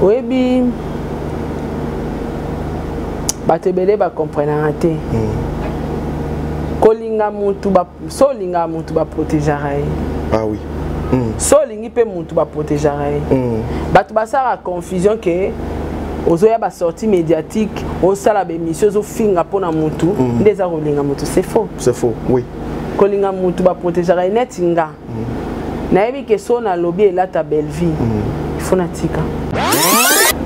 Oyebi, bato ebele bacomprenaka te. Kolinga mutu, so olingaka mutu, baprotégeaka ye. Ah oui. So olingi mpe mutu, baprotégeaka ye. Bato basalaka confusion ke ozoya basortie médiatique, osala baémission, ozofinga mpona mutu, nde eza kolinga mutu. C'est faux. C'est faux, oui. Kolinga mutu, baprotégeaka ye. Neti nga, nayebi ke so nalobi elata Bellevie, il faut natika.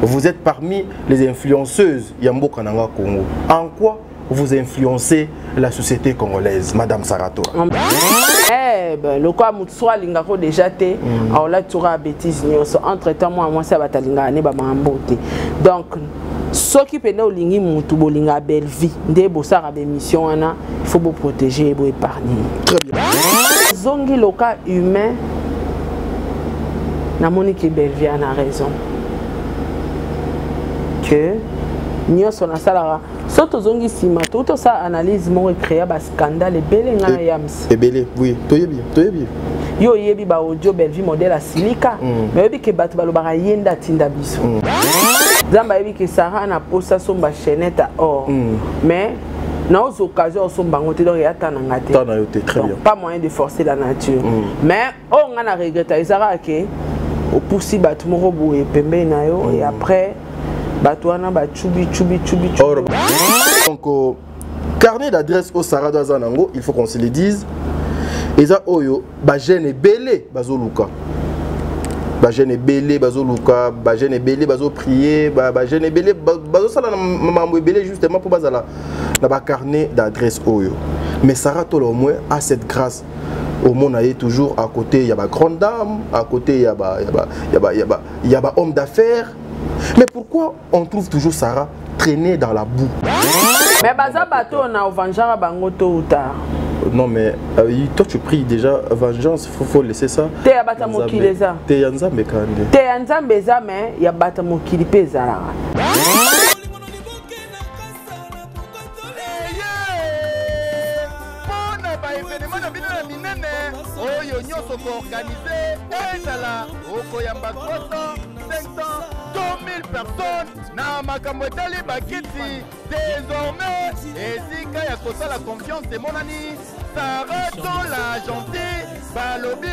Vous êtes parmi les influenceuses ya mboka na nga Congo. En quoi vous influencez la société congolaise, Madame Sarah Tola? Eh ben, lokola motu so alingako déjà te, aolati soka bêtise nyonso. Entre temps, mwana mwasi ya bato alingaka ne bamakambo te. Donc soki mpenza olingi mutu, bolingaka Bellevie nde bosalaka baémission wana, il faut boprotéger ye, boépargne. Très bien. Zongi loka humain, namoni ke Bellevie ana raison que nyonso nasalaka. So tozongi nsima, to tosala analyse moko, ecréa bascandale ebele ngai na Yams. Ebele, oui, toyebi, toyebi. Yo oyebi baaudio Bellevie modèle asilika, mais oyebi ke bato balobaka ye nde atinda biso. Nzambe ayebi ke Sara na posa somba chaînette ya or, mais naozwa occasion osomba yango te, donc eya ta na nga te. Ta na yo te, très Donc, bien. Pas moyen de forcer la nature. Mais oyo nga na regretta eza kaka ke opusi bato moko boye pembeni na yo, et après bato wana bacubi cubi cubi. Or, donc carnet d'adresse au Sarah aza nango, il faut qu'on se le dise, eza oyo bajeune ebele bazoluka, bajeune ebele bazoluka, bajeune ebele bazoprier, bajeune ebele bazosala na makambo ebele justement mpo bazala na bacarnet d'adresse oyo. Mais Sarah Tola au moins a cette grâce, omona ye toujours à côté ya bagrande dame, à côté ya ba ya ba ya ba ya ba ya ba homme d'affaires. Mais pourquoi on trouve toujours Sarah traîner dans la boue? Mais baza bato oyo na ovangeaka bango tôt ou tard. Non mais toi tu pries déjà vengeance, faut laisser ça. Te, ya bato ya mokili eza. Te, ya Nzambe kande. Te, ya Nzambe eza, mais ya bato ya mokili mpe ezalaka. Mpo na baévénement na bino ya minene oyo nyonso koorganiser, ezala okoyamba 300, 500 to 1000 personnes, na makambo etali bakiti, désormais esika ya kosala confiance emonani: Sara Tola Agence. Balobi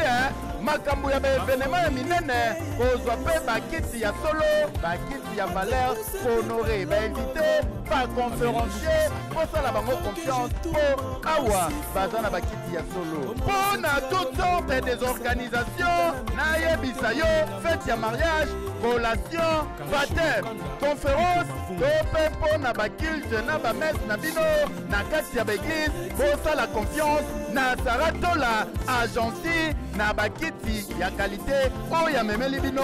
makambo ya baévénement ya minene, kozwa mpe bakiti ya solo, bakiti ya valeur, kohonorer bainvité, baconférencier, kosala bango confiance mpo awa baza na bakiti ya solo mpo na toutes sortes des organisations. Nayebisa yo, fête ya mariage, collation, baptême, conférence to mpe mpo na baculte na bamesse na bino na kati ya baeglise, bosala confiance na Sara Tola Agence na bakiti ya qualité oyo amemeli bino,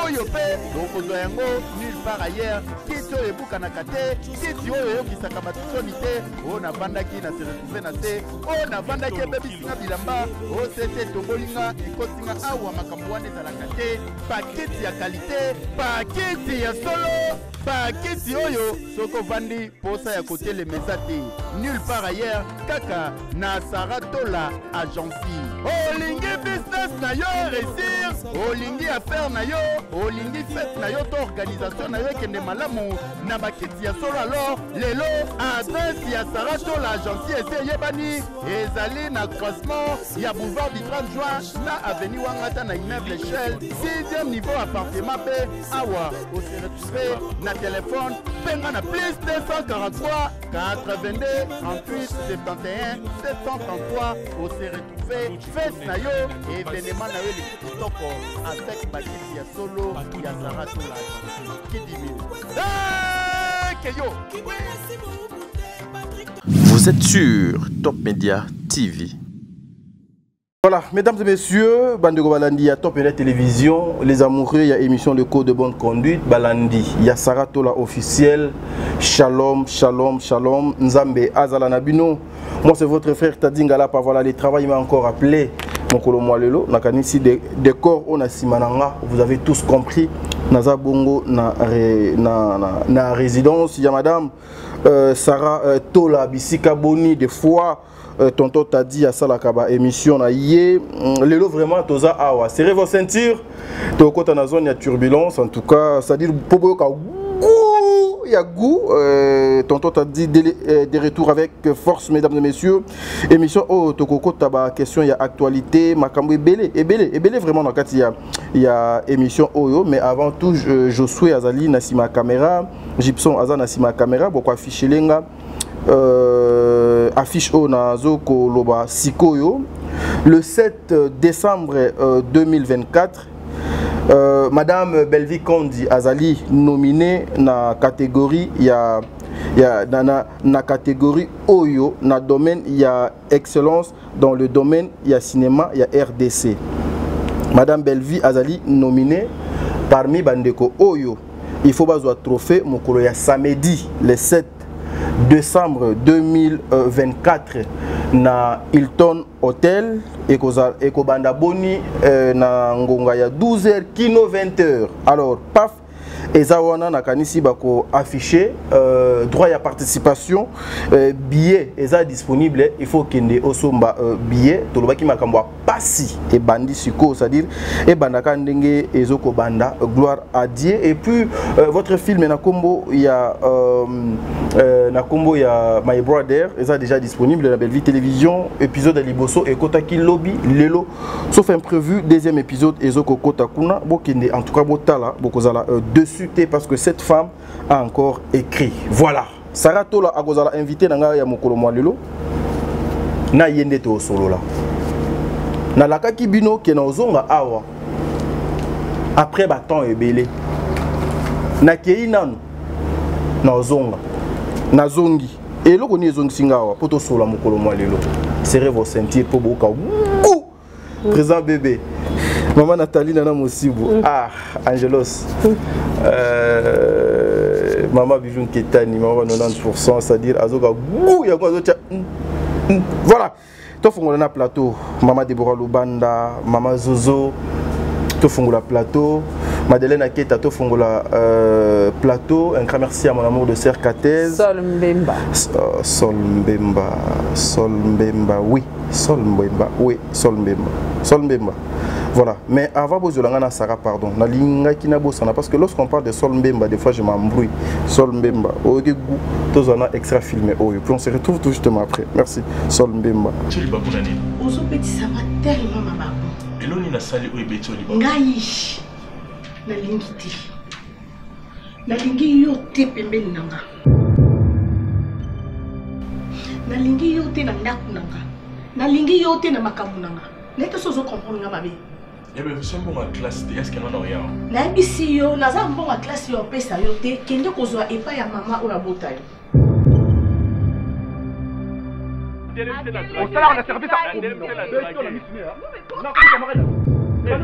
oyo mpe bokozwa yango nulle part ailleurs. Kiti oyo ebukanaka te, kiti oyo eyokisaka bato soni te. Oyo navandaki na se retrouve na se, oyo navandaki ebebisinga bilamba, oyo sete etobolinga, ekotinga awa, makambo wana ezalaka te. Bakiti ya qualité, bakiti ya solo, bakiti oyo soki ovandi, posa ya kotelema eza te. Nulle part ailleurs, kaka na Sara Tola Agence. Olingi business na yo réussir, olingi affaire na yo, olingi fête na yo to organisation na yo ekende malamu na bakiti ya solo, alors lelo adresse ya Sara Tola Agence esi eyebani. Ezali na croisement ya boulevard du 30 juin na avenue Wangata, na immeuble Shell, 6e niveau, appartement B. Awa ose retrouve na telefone, benga na plus 243 82 38 71 733. Ose retrouve, fête na yo, événement na yo eleki kitoko avec bakiti ya solo ya Sara Tola. Kidimi keyo. Vous êtes sur Top Media TV. Voilà, mesdames et messieurs, bandeko balandi ya Top Media Télévision, les amoureux, il y a émission Le Code de bonne conduite, Balandi, il y a Sarah Tola officiel, Shalom, Shalom, Shalom, Nzambe, Azala na bino. Moi c'est votre frère Tadingala, voilà, les travail m'a encore appelé. Mokolo Mwalelo, nakanisi décor on a simananga, vous avez tous compris. Naza bongo na résidence, il y a madame Sarah Tola Bisika Boni des fois. Tonton Tadi asalaka ba émission na ye. Lelo vraiment toza awa. Serrez vos ceintures. Tokota na zone ya turbulence en tout cas, c'est-à-dire po boyoka goût, ya goût. Tonton Tadi de retour avec force, mesdames et messieurs. Émission oyo tokokota ba question ya actualité, makambo ebele ebele ebele vraiment na kati ya émission oyo. Mais avant tout, Josué azali na sima caméra, Gibson aza na sima caméra, boko afficher lenga affiche oyo nazo koloba sikoyo le 7 décembre 2024. Madame Belvi Kondi azali nominée na catégorie ya na catégorie oyo na domaine ya excellence dans le domaine ya cinéma ya RDC. Madame Belvi azali nominée parmi bandeko oyo il faut bazwa trophée mokolo ya samedi le 7 décembre 2024 na Hilton Hotel, ekobanda boni na ngonga ya 12h kino 20h. Alors paf, eza wana nakanisi bako afficher droit ya participation, billet eza disponible, il faut kende osomba billet. Tolobaki makambo ya pasi ebandi sikoyo, c'est-à-dire ebandaka ndenge ezokobanda, gloire à Dieu. Et puis votre film na kombo ya My Brother eza déjà disponible na Bellevue Télévision. Épisode ya liboso ekotaki lobi, lelo sauf imprévu deuxième épisode ezokokota kuna. Bokende en tout cas botala, bokozala dessus te parce que cette femme a encore écrit. Voilà, Sarah Tola akozala invité na ngai ya mokolo mwa lelo na ye nde tosolola. Nalakaki bino ke na ozonga awa après batemps ebele, nakei nanu na ozonga, nazongi. Eloko nini ezongisi nga awa mpo tosolola mokolo mwa lelo? Serrez vos ceintures mpo boyoka goût. Président bébé, mama Nathalie Nana Mosibo, ah Angelos, mama Bijou Nketani, mama 90%, c'est-à-dire azoka goût yango azotia. Voilà, tofongola na plateau mama Deborah Lubanda, mama Zozo, tofongola plateau Madeleine Aketa, tofongola plateau. Un grand merci à mon amour de sœur Katez. Sol Mbemba. Sol Mbemba, Sol Mbemba, oui, Sol Mbemba, oui, Sol Mbemba, Sol Mbemba. Voilà, mais avant bozolanga na Sarah, pardon, nalingaki na bosana parce que lorsqu'on parle de Sol Mbemba, des fois je m'embrouille. Sol Mbemba, oyoki goût, tozana extra filmé oyo. Puis on se retrouve tout justement après. Merci, Sol Mbemba. Ti libaku na nini? Ozobetisama tellement mabaku. Eloni nasali oyo ebeti yo libaku? Ngai nalingi te, nalingi yo te pembeni na nga, nalingi yo te na ndako na nga, nalingi yo te na makambo na nga. Nayebi te so ozocomprendre nga mabe. Ebe biso mbongo ya classe te, eske nga na oya? Nayebisi yo, naza mbongo ya classe oyo opesa yo te. Kende kozwa epai ya mama oyo abota yo. Osalaka na service ya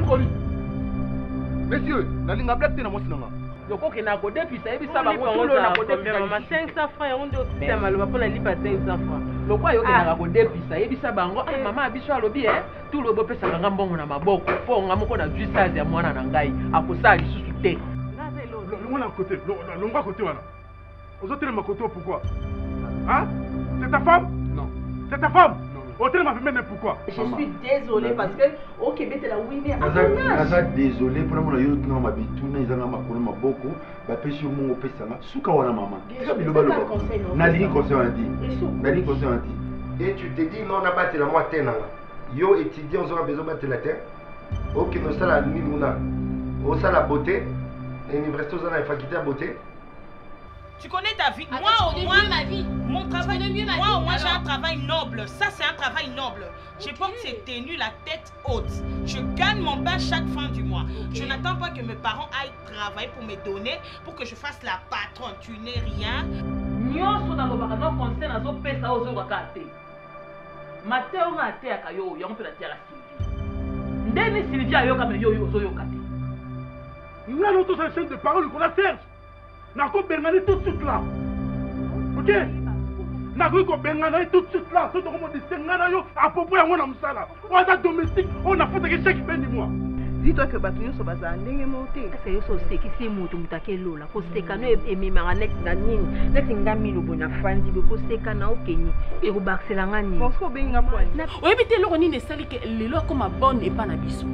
monsieur, nalinga blague te na mwasi na nga. Okokenda kodefisa, yebisa bango tulo na kodefisa. Mama, 500 francs yango nde osisa maloba mpona lipa 500 francs? Lokwa yokendaka kodefisa, yebisa bango: "Ah, mama ya biso alobi e tulo bopesaka nga mbongo na maboko mpo nga moko nazwi size ya mwana na ngai, akosala lisusu te." Longwa na côté, longwa côté wana. Ozotelema côté oyo pourquoi? Hein, c'est ta femme? Non. C'est ta femme? Non. Otelema pembeni pourquoi? Je suis désolée parce que okebetela wine. Naza désolé mpona mona yo tuna mabituna ezanga makolo maboko. Bapesi yo mongo, opesanga suka wana. Mama, tika bilobaloba. Nalingi conseil wana te, nalingi conseil wana te. Et tu te dis non, nabatela mwa te nanga. Yo étudiant, ozoka besoin batela te. Okende osala nini kuna? Osala beauté na université? Oza na faculté ya beauté? Tu connais ta vie. Attends, Moi, tu au connais moins, mieux ma vie. Mon travail, Tu connais mieux ma moi, vie, au moins, j'ai un alors. travail noble. Ça, c'est un travail noble. Je porte cette tenue, la tête haute. Je gagne mon pain chaque fin du mois. Je n'attends pas que mes parents aillent travailler pour me donner, pour que je fasse la patronne. Tu n'es rien. Nyonso nalobaka no conseil nazopesa oyo ozokaka te. Mateyo nga ateyaka yo yango mpe nateyaka Sylvie. Ndeni Sylvie ayoka, me yo oyo ozoyoka te. Nga na tosala chaîne de parole likola Serge, nakobengani tout de suite là, ok? Nakoki kobengana ye tout de suite là so tokomodiste nga na yo à propos yango na mosala oyo aza domestique oyo nafutaki chaque fin du mois. Dis-toi que bato nyonso bazala ndenge moko te. Ese yo so osekisi moto, moto akelola koseka no ememaka neti na nini, neti nga milobo na fandi boye koseka na okeni ekobakisela nga nini? Bon, soki obengi nga mpo nini? Oyebi te eloko nini esali ke lelo akoma bonne epa na biso.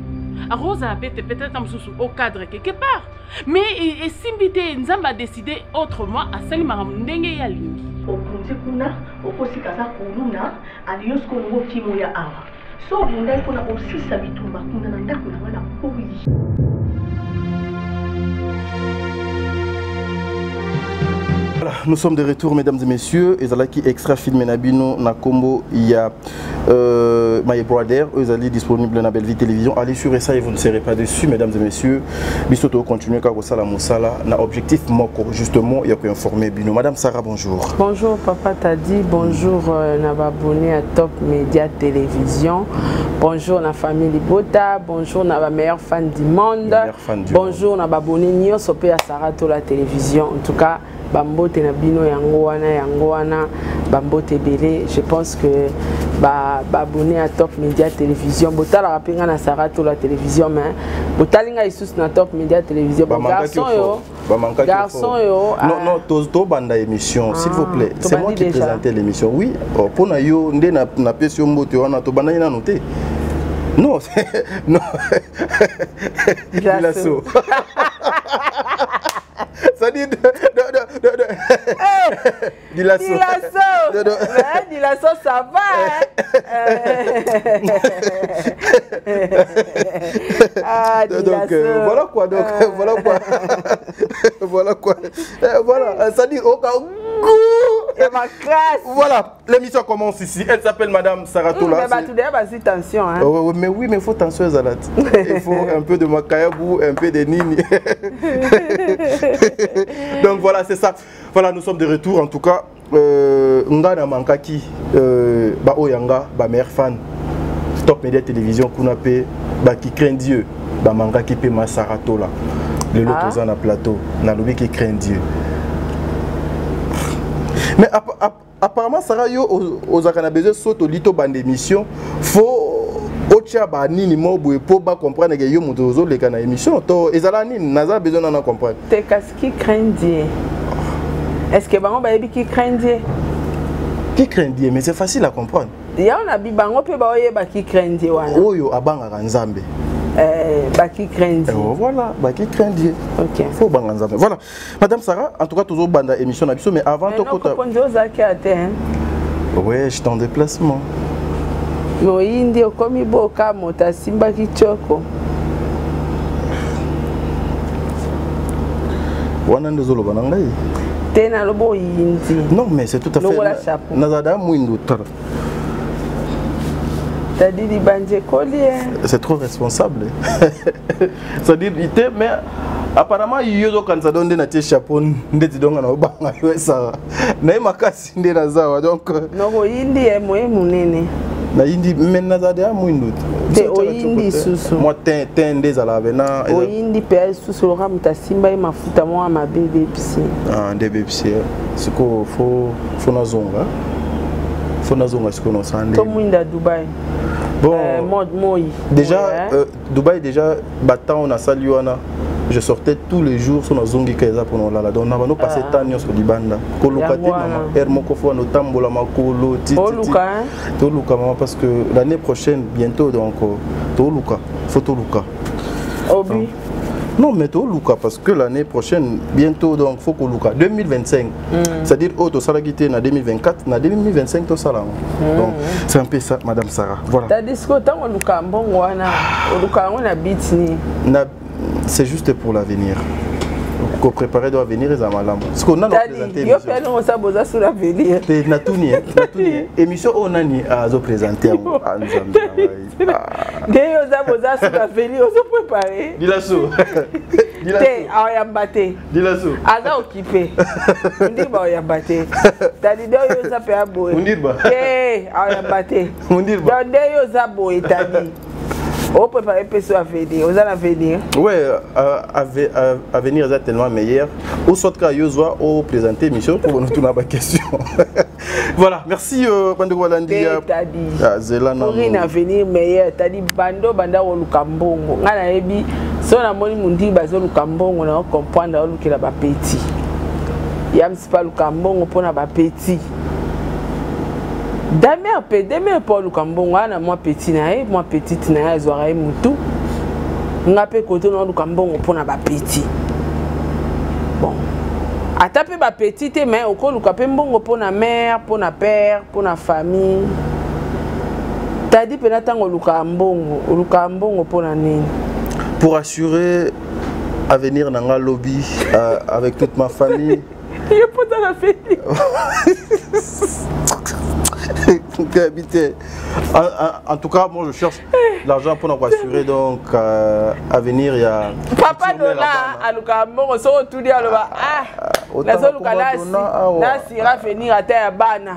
Akozala pe te peut-être mosusu au cadre quelque part, mais esimbi te. Nzambe adécide autrement, asali makambo ndenge ye alingi. Opunzi kuna, okosika aza kuluna aliyo. Sikoyo olingo okimo ya awa, so obundaki mpona osisa bitumba kuna na ndako na nga na koyi. Voilà, nous sommes de retour, mesdames et messieurs. Ezalaki extra film na bino na kombo ya My Brother. Ezali disponible na Bellevue Télévision. Allez sur ça et vous ne serez pas dessus, mesdames et messieurs. Biso to continuer kaka kosala mosala na objectif moko, justement, ya ko informer bino. Madame Sarah, bonjour. Bonjour Papa Tadi, bonjour na abonné à Top Média Télévision. Bonjour na famille Libota, bonjour na ba meilleurs fans du monde. Meilleurs fans du Bonjour na ba abonné nyonso pe ya Sarah Tola Télévision. En tout cas, bambote na bino yango wana, yango wana bambote ebele. Je pense que baabonné à Top Média Télévision botalaka mpe nga na Sarah Tola Télévision, mais botali ngai lisusu na Top Média Télévision. Bon, garçon yo, garçon yo. Non, non, tobanda émission, s'il vous plaît. C'est moi qui présentais l'émission, oui. Oh, mpona yo nde napesi yo mbote wana. Tobandaki nano te. Non, non, Dilaso. C'est-à-dire, hey, Dilaso. Dilaso. Ouais, Dilaso, ça va. Hein? Ah, donc, voilà quoi, donc, voilà quoi. Voilà quoi. Voilà, c'est-à-dire, au cas où. Et ma classe. Voilà, l'émission commence ici. Elle s'appelle Madame Saratola. Mais bah, tout d'abord, tension. Hein. Oh, mais oui, mais il faut tension, Zalat. Il faut un peu de makayabou, un peu de nini. Donc voilà, c'est ça. Voilà, nous sommes de retour en tout cas. Nga na mankaki ba oyanga ba meilleur fan Top Media Télévision kuna pe ba qui craint Dieu, ba mankaki pe ma Saratola. Lelo ah. Toza na plateau, nalobi qui craint Dieu. Mais apparemment Sarah, yo ozalaka na besoin so toli tobanda émission, faut otia banini mo boye mpo bacomprendre ke yo moto ozoleka na émission to ezala nini. Naza besoin nana comprendre. Te, kasi qui craint Dieu, est ce que bango bayebi qui craint Dieu? Qui craint Dieu, mais c'est facile à comprendre. Yango na bi bango mpe baoyeba qui craint Dieu wana. Oyo abangaka Nzambe. Baki craint Dieu. Voilà, baki craint Dieu. Ok. Faut banga Nzambe. Voilà, Madame Sarah, en tout cas tozobanda émission na biso, mais avant tokota. Konzi ozalaki ate, hein? Ouais, j'étais en déplacement. Moyindi okomi boka moto asimbaki tioko. Wana nde ozoloba na ngai. Te, naloba oyindi. Non, mais c'est tout à fait. Longola chapeau. Nazala mwindu, tala. Tadi libandi ekoli. C'est trop responsable, c'est-à-dire te, mais apparemment yo ozokanisa do nde natie chapeau ndeti donga na obanga yo esara naye makasi nde naza wa donc. Noko oyindi ye moye monene. Nayindi, mais naza deya mwindu. Te, oyindi susu. Mwa te te nde ezalaka pena. Oyindi mpe susu loka moto asimba ye mafuta mwa mabe ebebisi. Ah, nde ebebisi. Sikoyo faut nazonga, faut nazonga sikoyo nosala nde. To mwinda Dubai. Bon, mode moi. Déjà, Dubaï déjà, batemps nasali wana, je sortais tous les jours. So nazongi ka eza mpona olala, donc na bano passe temps nyonso libanda koluka te mama heure moko fo wana otambola makolo. Toluka mama, parce que l'année prochaine bientôt, donc toluka, faut toluka. Obi. Non, mais toluka parce que l'année prochaine bientôt, donc faut koluka 2025, c'est-à-dire oyo tosalaki te na 2024, na 2025 tosala yango. Donc c'est un peu ça, Madame Sarah, voilà. Tadi sikoyo ntango oluka mbongo wana, oluka yango na bit nini? Na c'est juste pour l'avenir, kopréparer do avenir eza malamu. Sikoyo nano présente yo mpe alongo sa boza sur l'avenir. Te, natuni, natuni émission oyo nani azoprésente yango? Nzambe na ngai. Nde yo oza boza sur l'avenir, ozopréparé. Dilaso. Te, aoyamba te. Dilaso. Aza occupé, Mundirba oyamba te. Tadi nde oyo oza mpe aboye. Mundirba. Te, aoyamba te. Mundirba. Donc nde yo oza boye, tadi opréparé mpe so avenir, oza na avenir. Ouais, avenir eza tellement meilleur, ou soit kaka yo zwa oprésente émission mpo bona tuna baquestion. Voilà, merci bandeko balandi ya Zela na pour une avenir meilleur. Tadi bando banda koluka mbongo. Nga nayebi so namoni mundi bazoluka mbongo na comprendre olukela ba petit. Ya msipa luka mbongo mpona ba petit. Damer pe Damer po luka mbongo ana mwa petit na ye, mwa petite na ye azwaka ye mutu. Nga pe kote na luka mbongo mpona ba petit. Bon. Ata pe ba petit te mais okoluka pe mbongo mpona mère, mpona père, mpona famille. Tadi pena ntango olukaka mbongo, olukaka mbongo mpona nini? Pour assurer avenir na nga lobi avec toute ma famille. Yo pota na feti. En tout cas, moi je cherche l'argent pour nous assurer donc avenir il y a Papa Dona aluka mbongo so otuli aloba ah nazoluka nasira avenir ata ya bana.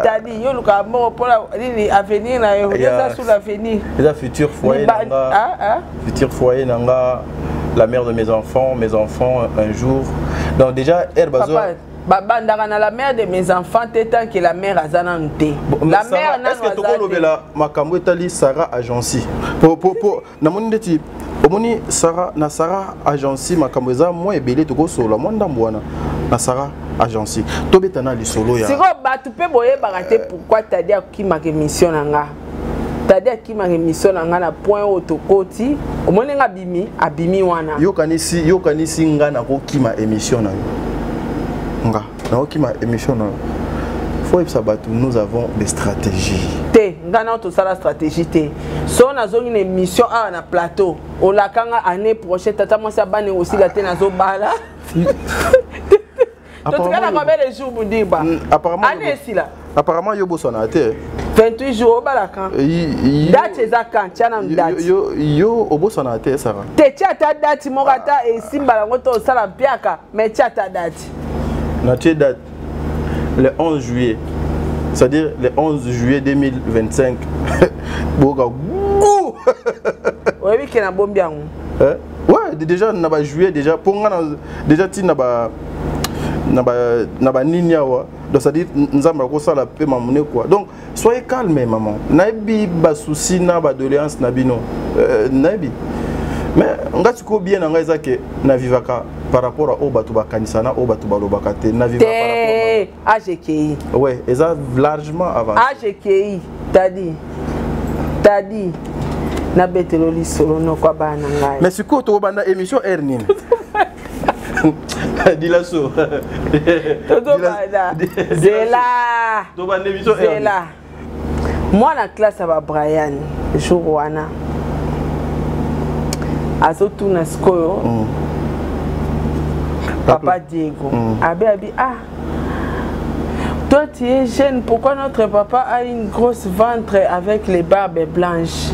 Tadi yo luka mbongo mpona nini avenir na yo eza sous l'avenir. Eza futur foyer na nga. Futur foyer na nga, la mère de mes enfants un jour. Donc déjà elle bazo babandaka na la mère de mes enfants te tant que la mère aza nanu te. La mère nanu est-ce que tokolobela makambo etali Sarah Agency po namoni ndeti omoni Sarah na Sarah Agency makambo eza mwa ebele tokosola mwa ndambo wana na Sarah Agency tobeta na lisolo ya sikoyo bato mpe boyebaka te pourquoi Tadi akimaka émission na nga. Tadi akimaka émission na nga na point oyo tokoti omoni nga abimi abimi wana. Yokanisi nga nakokima émission na yo. Nga nakokima émission na yo. Faut yebisa bato nous avons des stratégies. Te nga na tosala stratégie te. So nazongi na émission awa na plateau olakanga année prochaine tata mwasi abane osila te nazobala. Totikala combien de jours Moudiba? Apparemment année esila. Apparemment yo bosana te. 28 jours obala quand? Date eza quand? Tia na date. Yo obosana te Sarah. Te tia ta date moko ata esimba yango to osala mpiaka mais tia ta date. Na tie date le 11 juillet. C'est-à-dire le 11 juillet 2025. Boka goût. Oyebi ke na bombi yango. Hein? Ouais, déjà na ba juillet déjà pour nga déjà ti na ba na ba nini awa. Donc c'est-à-dire nzamba ko sala pe mamune quoi. Donc soyez calme maman. Nayebi ba souci na ba doléance na bino. Nayebi. Mais nga siko bien na nga eza ke na vivaka par rapport à oyo bato bakanisa na oyo bato balobaka te na vivaka par rapport à AGKI. Ouais, eza largement avancé. AGKI, tadi. Tadi. Na betelo lisolo noko bana ngai. Mais sikoyo tokobanda émission air nini? Dilaso. Tozobanda. Zela. Tobanda émission air. Zela. Moi na classe ya ba Brian jour wana. Azotuna sikoyo. Papa Diego. Abe abi ah toi tu es jeune, pourquoi notre papa a une grosse ventre avec les barbes blanches?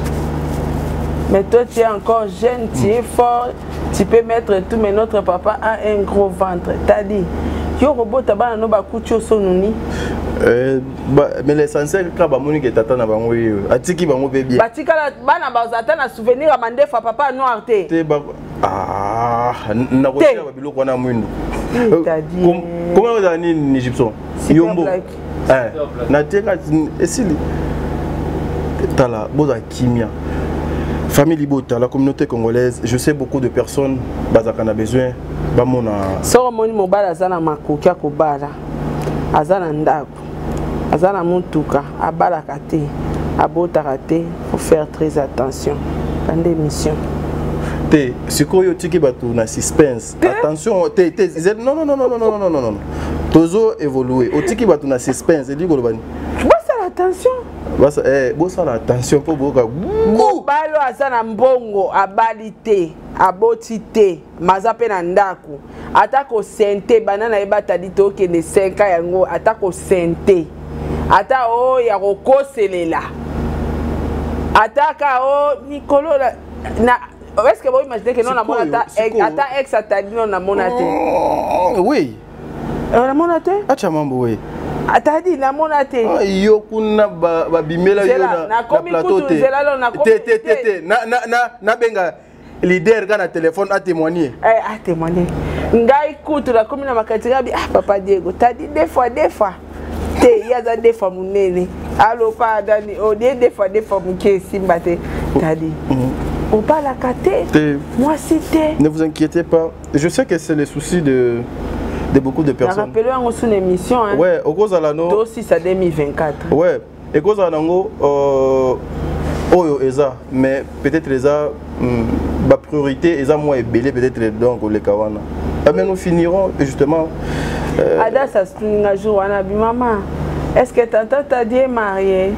Mais toi tu es encore jeune, tu es fort, tu peux mettre tout, mais notre papa a un gros ventre. T'as dit, yo robot tabana no bakuti osonuni. Mais l'essentiel kaka bamoni ke tata na bango ye atiki bango pe bien. Batikala bana bazata na souvenir ya mandefa papa noir te. Te ba ah na kotia ba biloko wana mwindu. Comment vous avez ni Gibson? Yombo. Na teka esili. Tala boza kimia. Famille Libota, la communauté congolaise, je sais beaucoup de personnes bazaka na besoin ba mona. Soko moni mobala aza na makoki ya kobala. Aza na ndako. Aza na mutuka, abalaka te, abotaka te, faut faire très attention. Bande émission. Te, sikoyo tiki bato na suspense. Attention, te te non non non non non non non non non. Tozo évoluer. Otiki bato na suspense, elingi koloba nini? Bosala attention. Basa bosala attention po boka. Mobali aza na mbongo abali te, aboti te, maza pe na ndako. Ata ko sente bana na ye batali to okende 5 yango ata ko sente. Ata o ya kokoselela. Ata ka o mikolo na est-ce que vous imaginez que non na mona ta ata ex atali non na mona te? Oui. Na mona te? Acha mambo oui. Atadi na mona te. Yo kuna ba bimela yo na plateau te. Te te te te na na na na benga leader ka na téléphone a témoigner. Eh a témoigner. Ngai kutu la komi na makati gabi ah papa Diego tadi deux fois te. ye aza deux fois monene aloka dani odie deux fois deux fois moke esimba te tadi obalaka te mwasi te. Ne vous inquiétez pas, je sais que c'est le souci de beaucoup de personnes. Rappelez yango sous émission, hein. Ouais, okozala no tosisa 2024. Ouais, ekozala nango oyo eza, mais peut-être eza bapriorité eza mwa ebele peut-être, donc koleka wana. Ah, mais nous finirons justement. Adas asuninga jour wana bi mama, est-ce que tata Tadi est marié?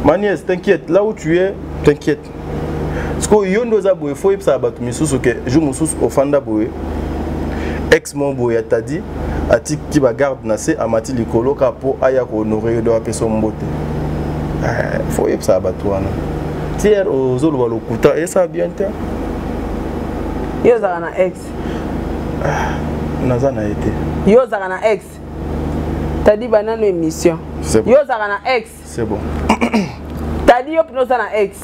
Ma nièce, t'inquiète, là où tu es, t'inquiète. Parce que yo nde oza boye, fo oyebisaka bato misusu ke jour mosusu ofanda boye, ex mo boye atadi atiki bagarde na se, amati likolo kaka mpo aya kohonorer yo, do apesa mbote. Fo oyebisaka bato wana tiere ozoloba lokuta, esala bien te. Yo ozalaka na ex? Naza na ye te. Yo ozalaka na ex? Tadi, banano émission. Yo ozalaka na ex? C'est bon. Tadi, yo mpena oza na ex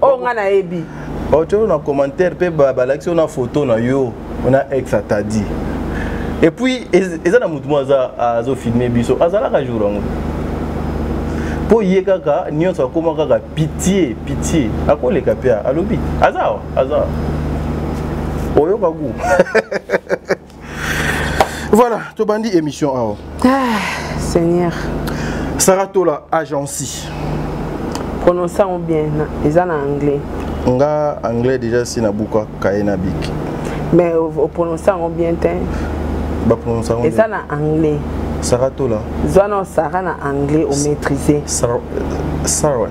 oyo nga nayebi? Otio na commentaire mpe balakisi yo na photo na yo na ex atadi. Et puis eza na motu mo aza azofilme biso, azalaka jour yango mpo ye kaka nyonso akóma kaka pitié pitié, akoleka mpe alobi aza awa, aza oyoka gu. Voilà, tobandi émission awa. Ah, Seigneur. Saratola Agency. Prononce yango bien, eza na anglais. Nga anglais déjà si nabuka kaye na bic. Mais oprononce yango bien te. Baprononce yango. Eza na anglais. Saratola. Zwa na Sara na anglais, omaîtrise. Sarah, Sarah,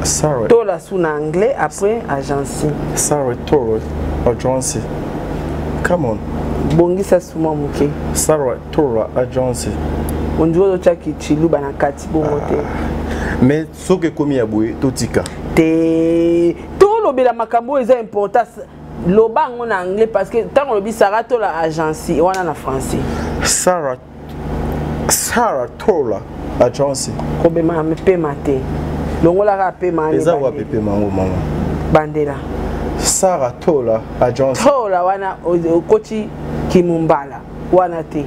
Sarah. Tola su na anglais, après agency. Sarah Tola Agency, come on. Bongisa suma moke. Sarah Tola Agency. Ondiri ozotiaki chiluba na kati bongo te. Mais soki ekomi ya boye, totika. Te, tolobela makambo oyo eza important. Loba yango na anglais, parce que ntango olobi Sara Tola Agency wana na français. Sarah Tola Agency. Kobema pema te, longolaka pema. Eza wapi pema yango, mama? Bandela. Sarah Tola Agency. Tola wana okoti kimumbala wana te.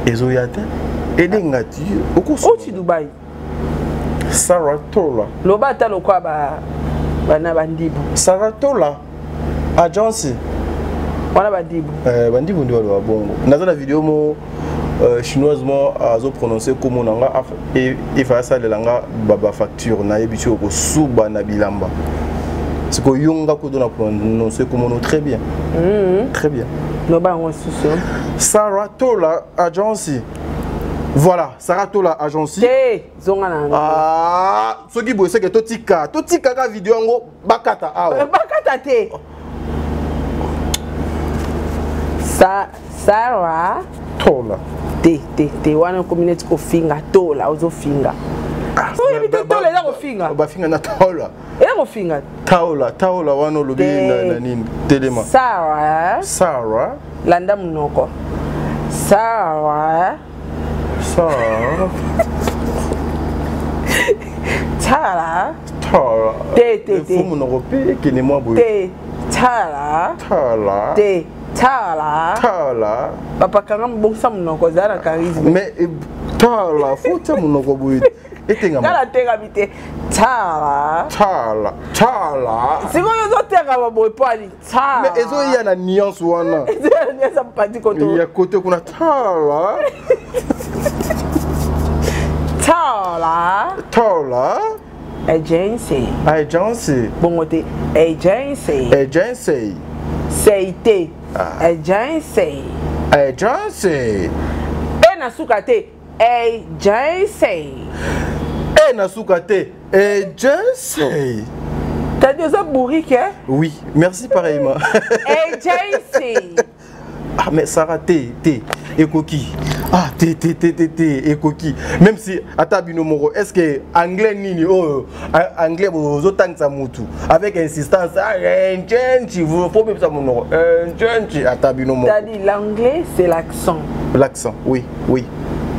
Ezoya te, edenga ti. Oti Dubai. Sarah Tola. Loba ata lokwa bana bandibu. Sarah Tola Agency. Wana bandibu. Bandibu nde baloba bongo. Naza na video mo chinoise mo azoprononce kombo na nga, efa asalela nga bafacture, nayebi ti okosuba na bilamba. Sikoyo yo nga kodo na prononce kombo no très bien. Très bien. Loba yango susu. Sarah Tola Agency, voilà, Sarah Tola Agency. Te, zonga na yango. Ah, soki boye seke totika, totikaka video yango, bakata awa. Bakata te. Sa Sarah Tola. Te, te, te, wana okomi neti kofinga. Tola, ozofinga. Oyebi te, tola eza kofinga. Bafinga na tola. Eza kofinga. Taola, taola wana olobi na nini? Telema. Sarah. Sarah. Landa monoko. Sarah. Sarah. Tala. Tala. Te, te, te. Fo monoko mpe ekende mwa boye. Te, tala. Tala. Te, tala. Tala. Papa, kanga, bongisa monoko, eza na charisme. Mais tala, fo tia monoko boye, etengama. Nga natekami te. Tala. Tala, tala. Sikoyo ozotekama boye po ani? Tala. Mais ezoya na nuance wana. Ezoya na nuance ya mpandi koto. Ya kote kuna, tala. Tala. Tala. Agency. Agency. Bongo te, agency. Agency. Sei te. Agency. Agency. E na suka te, agency. E na suka te, agency. Tadi, oza bourrique, eh? Oui, merci, pareillement. Agency. Ah mais Sarah, te, te, ekoki. Ah te, te, te, te, te, ekoki. Même si ata bino moko, est ce que anglais nini oyo? Anglais bozotangisa mutu avec insistance, ah, agency, fo bebisa monoko agency, ata bino moko. Tadi, l'anglais, c'est l'accent. L'accent, oui.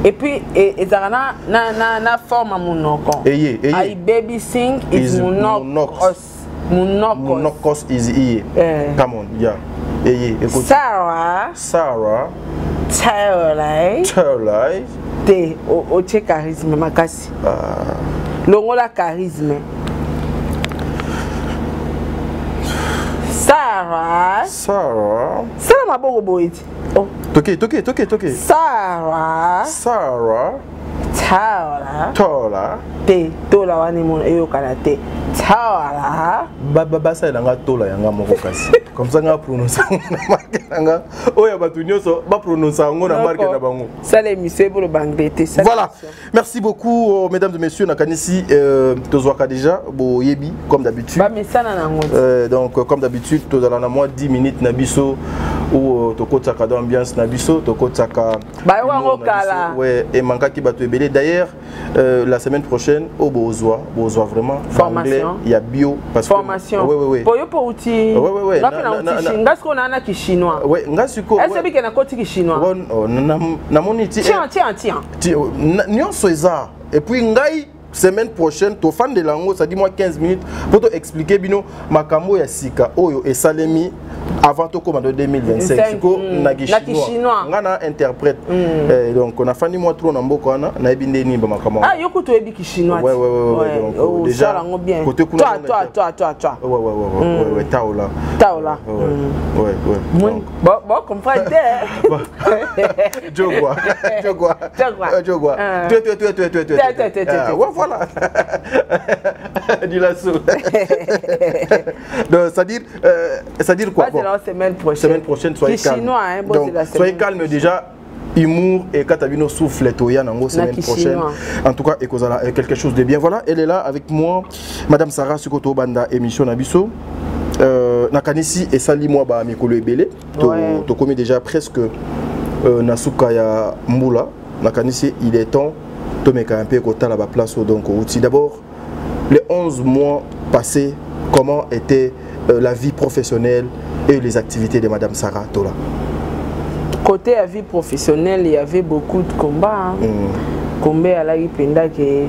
Et puis ezalaka na forme ya monoko. Eye, eye. I baby sing is Is monokos, monokos. Monokos is iye. Eh. Come on, yeah, eye, ekoki. Sarah. Sarah. Taola. Taola. Te otie charisme makasi. Ah. Longola charisme. Sarah. Sarah. Sala maboko boye ti. Oh. Toke, toke, toke, toke. Sarah. Sarah. Taola. Tola. Te, tola wana emona eyokana te. Taola. Basalela nga tola ya nga moko kasi. Comme ça nga prononce yango na marque na nga. Oyo ya bato nyonso ba prononce yango na marque na bango. Sala émission eboloba anglais te. Voilà. Merci beaucoup mesdames et messieurs nakanisi tozwaka déjà boyebi comme d'habitude. Bamesana na yango. Donc comme d'habitude tozala na mwa 10 minutes na biso ou tokotisaka dans ambiance na biso tokotisaka bayoka yango kala. Ouais, emankaki bato ebele d'ailleurs la semaine prochaine au bozwa bozwa vraiment formation il y a bio parce formation que ouais ouais ouais po yo po uti ouais ouais ouais nga pe na uti nga siko na na ki chinois ouais nga siko est-ce que na koti ki chinois na moni ti tiens tiens tiens nyonso eza et puis ngai semaine prochaine tofandela yango c'est-à-dire moi 15 minutes po to expliquer bino makambo ya sika oyo esalemi avant tokóma de 2025 siko na kichinois nga na interprète donc nafandi mwa trop na mboka wana nayebi nde nini bamakambo ah yo kutu oyebi kichinois ouais ouais ouais ouais donc déjà yango bien côté kuna toi toi toi toi toi ouais ouais ouais ouais ouais taola taola ouais ouais bon bon comprendre te Jogwa Jogwa Jogwa Jogwa toi toi toi toi toi toi toi toi ouais voilà du lasso. Donc c'est-à-dire c'est-à-dire quoi? Bon, la semaine prochaine. Semaine prochaine, soyez calme. Chinois, hein, bon, donc, la semaine soyez calme déjà. Humour et Katabino souffle Toya nango semaine prochaine. En tout cas, ekozala quelque chose de bien. Voilà, elle est là avec moi, Madame Sarah Sukoto Banda, émission Nabiso. Nakanisi et sali moi ba mikolo ebele. To komi déjà presque nasuka ya mbula. Nakanisi, il est temps tomeka un peu kotala ba place donc outi. D'abord, les 11 mois passés, comment était la vie professionnelle et les activités de Madame Sarah Tola? Côté la vie professionnelle, il y avait beaucoup de combats. Hein. Combat à la Penda que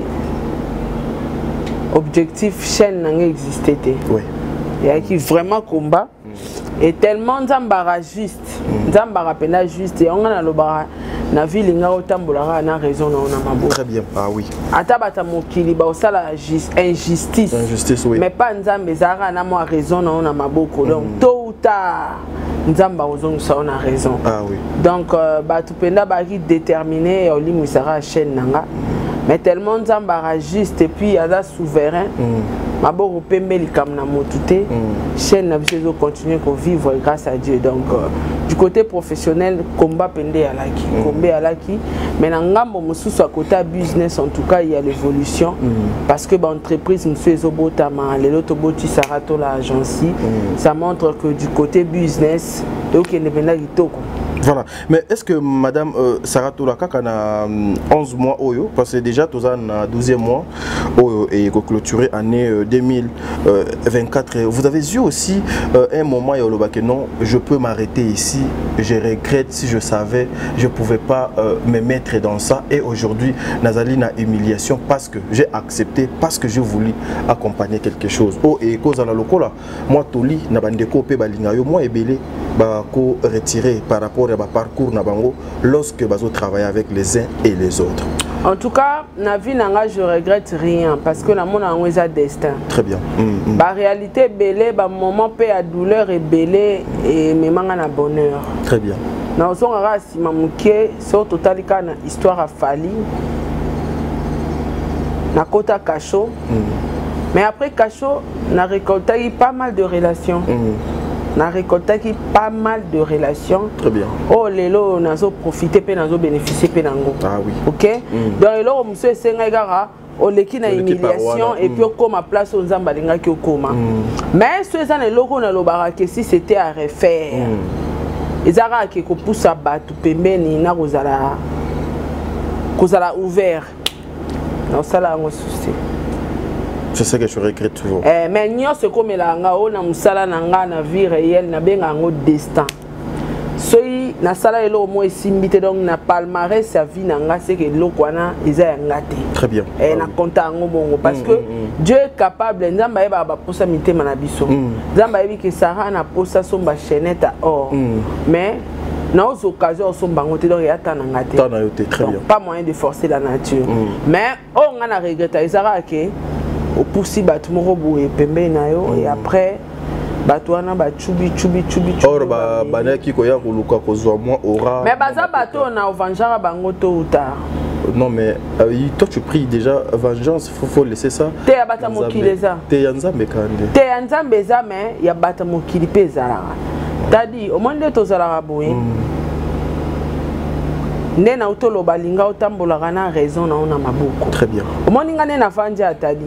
objectif chaîne n'a existé. Oui. Il y a qui vraiment combat. Et tellement Nzambara juste, Nzambara pena juste, et on a le bara na ville nga otambola na raison na ona mabo. Très bien. Ah oui. Ata bata mokili ba osala injustice. Injustice oui. Mais pas Nzambe zara na moi raison na ona maboko. Donc tôt ou tard Nzamba ozongisa ona raison. Ah oui. Donc batu penda baki déterminé ya olimisara chaîne nanga. Mais tellement Nzambara juste et puis aza souverain. Maboko pembe likambo na motu te. Chaîne na biso ezo continuer ko vivre grâce à Dieu. Donc du côté professionnel combat pende alaki, combat alaki, mais na ngambo mosusu à côté business en tout cas il y a l'évolution parce que ba entreprise mosusu ezo botama lelo to boti Sarah Tola agence, ça montre que du côté business donc il ne kitoko. Voilà. Mais est-ce que Madame Sarah Tola kaka na 11 mois oyo, parce que déjà toza na 12e mois oyo et clôturer année 2024, vous avez eu aussi un moment ya oloba que non, je peux m'arrêter ici, je regrette, si je savais, je pouvais pas me mettre dans ça et aujourd'hui nazali na humiliation parce que j'ai accepté, parce que j'ai voulu accompagner quelque chose. Oh et cause la lokola, moi toli na bandeko pe balinga yo moi ebele ba ko retirer par rapport à parcours na bango lorsque bazo travailler avec les uns et les autres. En tout cas, na vie nanga je regrette rien parce que na mona yango eza destin. Très bien. Ba réalité belé ba moment pe à douleur et belé et memanga na bonheur. Très bien. Na ozonga ra sima muke so totalika na histoire a Fally. Na kota cachot. Mais après cachot, na récolté pas mal de relations. Na récolté pas mal de relations. Très bien. Oh lelo nazo profiter pe nazo bénéficier pe nango. Ah oui. OK. Donc lelo monsieur senga gara oleki na humiliation et puis okoma place oyo Nzambe alingaki okoma. Mais so eza na eloko na lobaka que si c'était à refaire. Ezaka ke kopusa bato pembeni na kozala kozala ouvert. Na osala yango souci. C'est ça que je regrette toujours. Mais nyonso ekomela nga oyo na mosala na nga na vie réelle na benga yango destin. Soki nasala eloko moko esimbi te, donc na palmarès ya vie na nga, c'est que eloko wana eza ya nga te. Très bien. Na compte yango bongo parce que Dieu est capable, Nzambe ayebaka baposa mitema na biso. Nzambe ayebi ke Sarah na posa somba chaînette à or. Mais Naozwa occasion osomba yango te, donc eya ta na nga te. Ta na yo te, très Donc, bien. pas moyen de forcer la nature. Mais oyo nga na regretta eza kaka ke opusi bato moko boye pembeni na yo, et après bato wana bacubi cubi cubi. Or bandaki koya koluka kozwa mwa aura. Mais baza bato oyo na ovangeaka bango tôt ou tard. Non mais toi tu pries déjà vengeance, faut laisser ça. Te, ya bato ya mokili eza. Te, ya Nzambe kande. Te, ya Nzambe eza, mais ya bato ya mokili mpe ezalaka. Tadi omoni nde tozalaka boye, nde na utoloba linga otambolaka na raison na yo na maboko. Très bien. Omoni nga nde nafandi, atali,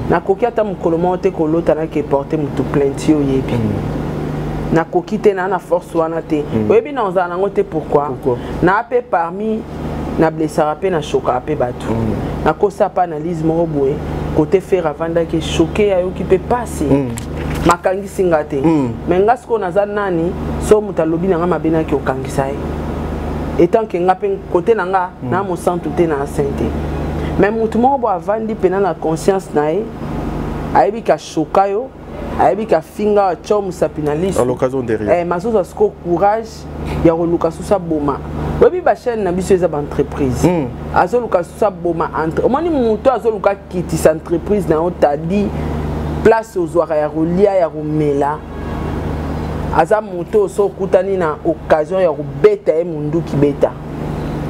nakoki ata mokolo moko te kolota nake porte motu plainte. Yo oyebi, nakoki te, naa na force wana te. Oyebi na ozala nango te. Pourquoi? Naa mpe parmi nablessaka mpe nachokaka mpe bato. Nakosa mpe analyse moko boye kote Ferre avandaki choqué, ayoki mpe pasi, makangisi nga te. Mais nga sikoyo naza nani? So moto alobi na nga mabe, naki okangisa ye, etant ke nga mpe kote na nga na mosantu te, na asin te. Mais motu moko boye avandi mpena na conscience na ye, ayebi kashoka yo, ayebi kafinga, atya mosapi na liso. À l'occasion de rien. Eh, mazozwa sikoyo courage ya koluka susu aboma. Oyebi bachaîne na biso eza baentreprise. Azoluka susu aboma entre, omoni moto azoluka kitisa entreprise na yo. Tadi place ozwaka ya kolia, ya komela, aza moto oyo so okutani na occasion ya kobeta ye munduki, beta.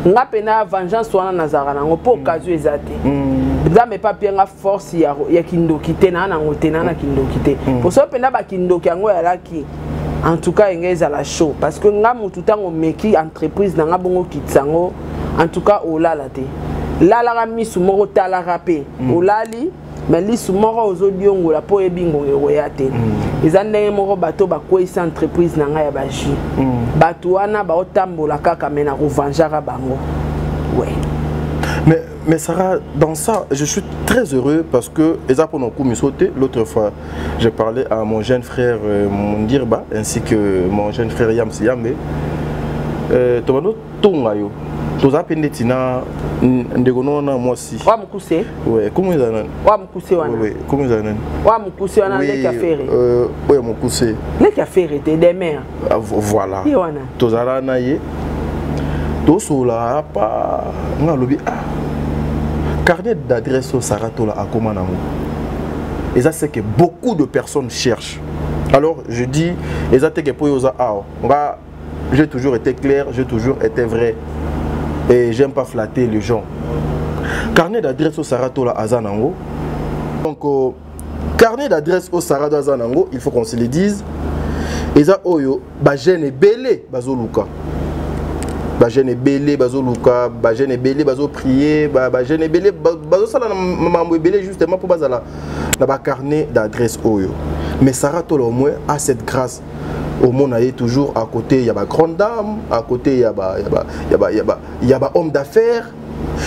Nga mpena vengeance wana nazalaka nango mpo occasion eza te. Nzambe epa pia nga force ya kindoki te, naa nango te, naa na kindoki te. Po so mpenza bakindoki yango yalaki, en tout cas enge ezala chaud, parce que nga motu ntango omeki entreprise na nga bongo, okitisa yango, en tout cas olala te. Lalaka misu moko, talaka mpe olali, mais lisu moko ozodiongola mpo oyebi ngonga ekoya te. Eza ndenge moko bato bakweyisa entreprise na ngai ya bajus, bato wana baotambola kaka, mais nakovangeaka bango, ouais. Mais Sarah, dans ça, je suis très heureux parce que, eza pour nos sauter. L'autre fois, j'ai parlé à mon jeune frère Mundirba ainsi que mon jeune frère Yam Siyambe. Tobando tonga yo. Toza pe neti na ndeko no na mwasi. Wa mokuse. Ouais, comment eza nani? Wa mokuse wana. Ouais, ouais, comment eza nani? Wa mokuse wana, leki ya Ferre. Oyo mokuse. Leki ya Ferre te, demer. Ah, voilà. Ye wana. Tozala na ye. Tosola pa nga alobi, ah, carnet d'adresse oyo Sarah Tola akoma nango eza ce que beaucoup de personnes cherchent. Alors je dis, eza te ke po oyo oza awa, nga j'ai toujours été clair, j'ai toujours été vrai et j'aime pas flatter les gens. Carnet d'adresse oyo Sarah Tola aza nango, donc carnet d'adresse oyo Sarah Tola aza nango, il faut qu'on se le dise, eza oyo bajeune ebele bazoluka, bajeune ebele bazoluka, bajeune ebele bazoprier, bajeune ebele bazosala na makambo ebele justement mpo bazala na bacarnet d'adresse oyo. Mais Sarah Tola au moins a cette grâce, omona ye toujours à côté ya bagrande dame, à côté ya ba, ya ba, ya ba, ya ba, ya ba homme d'affaires.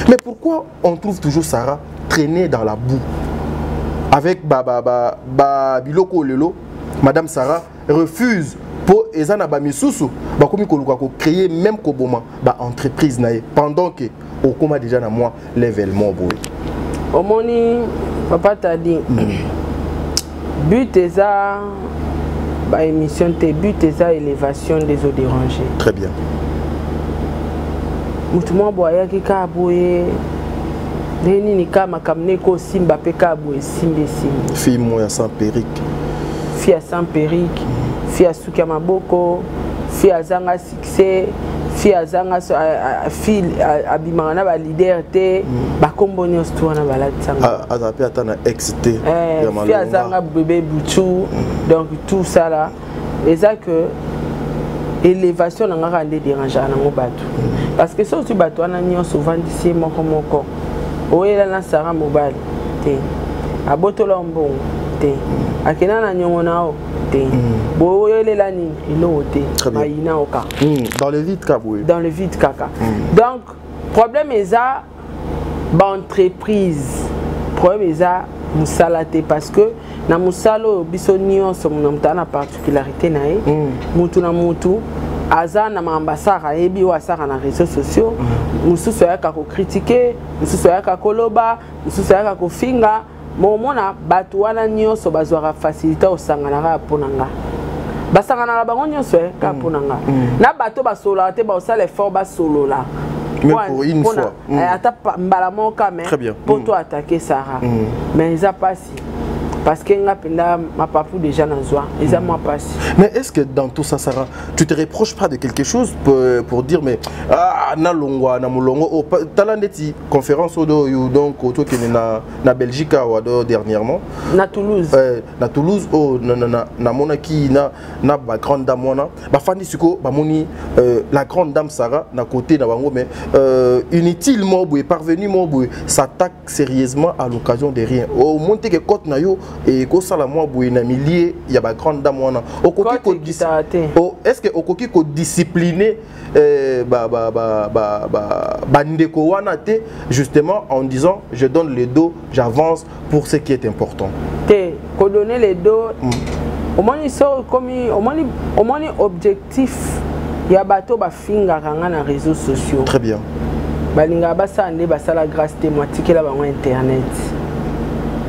Mais pourquoi on trouve toujours Sarah traîner dans la boue avec ba, ba, ba, ba biloko? Lelo madame Sarah refuse mpo eza na bamisusu bakomi koluka kocréer, même koboma baentreprise na ye, pendant que okóma déjà na mwa level mo boye. Omoni papa Tadi, but eza baémission te, but eza élévation des eaux dérangées. Très bien. Motu moko boye ayaki kaka boye, ndenge nini kaka makambo ne ekosimba mpe kaka boye, esimbi, esimbi. Fille moko ya sans perruque. Fille ya sans perruque, fille ya suki ya maboko, fille azanga succès, fille azanga fille abimaka na baleader te, bakombo nyonso tu wana balatisanga. Azala mpe ata na ex te. Ya fille azanga bébé butu. Donc tout ça là eza que élévation na nga kaka nde dérangeaka nango bato, parce que soki bato wana nyonso ovandisi ye moko moko, oyela na Sara mobali te, abotola yo mbongo te, akenda na niongo na yo te, boyelela nini? Eloko te, mayina yo kaka. Dans le vide kaka boye. Dans le vide kaka. Donc problème eza baentreprise, problème eza mosala te, parce que na mosala oyo biso nyonso na moto aza na particularité na ye. Mutu na mutu aza na makambo asaka, ayebi oyo asaka na réseaux sociaux. Mosusu ayaka kocritiquer, mosusu ayaka koloba, mosusu ayaka kofinga. Momona bato wana nyonso bazwaka facilité osanganaka mpo na nga. Basanganaka bango nyonso eh, kaka mpo na nga. Na bato basololaka te, baosala effort basolola. Même pour une fois. Ata mbala moko quand même. Très bien. Mpo to attaquer Sarah. Mais eza pasi parce que nga mpenza mapapu déjà nazwa, eza mwa pasi. Mais est-ce que dans tout ça, Sarah, tu te reproches pas de quelque chose pour dire, mais ah, na longwa, na molongo, oh, tala ndeti conférence oyo donc tokende na Belgique awa do dernièrement. Na Toulouse. Na Toulouse, oh, na namonaki na ba grande dame wana, bafandi siko bamoni la grande dame Sarah na côté na bango, mais inutile mo boye, parvenu mo boye, s'attaque sérieusement à l'occasion de rien. Au moins que cote na yo et kosala mwa boye na milieu ya ba grande dame wana. Okoki ko oh, est-ce que okoki ko discipliner ba ba ba ba ba bandeko wana te, justement en disant je donne le dos, j'avance pour ce qui est important? Te ko donner le dos. Omoni so komi omoni objectif ya bato bafingaka nga na réseaux sociaux. Très bien. Balingaka basala nde basala grâce te, mo atikela bango internet,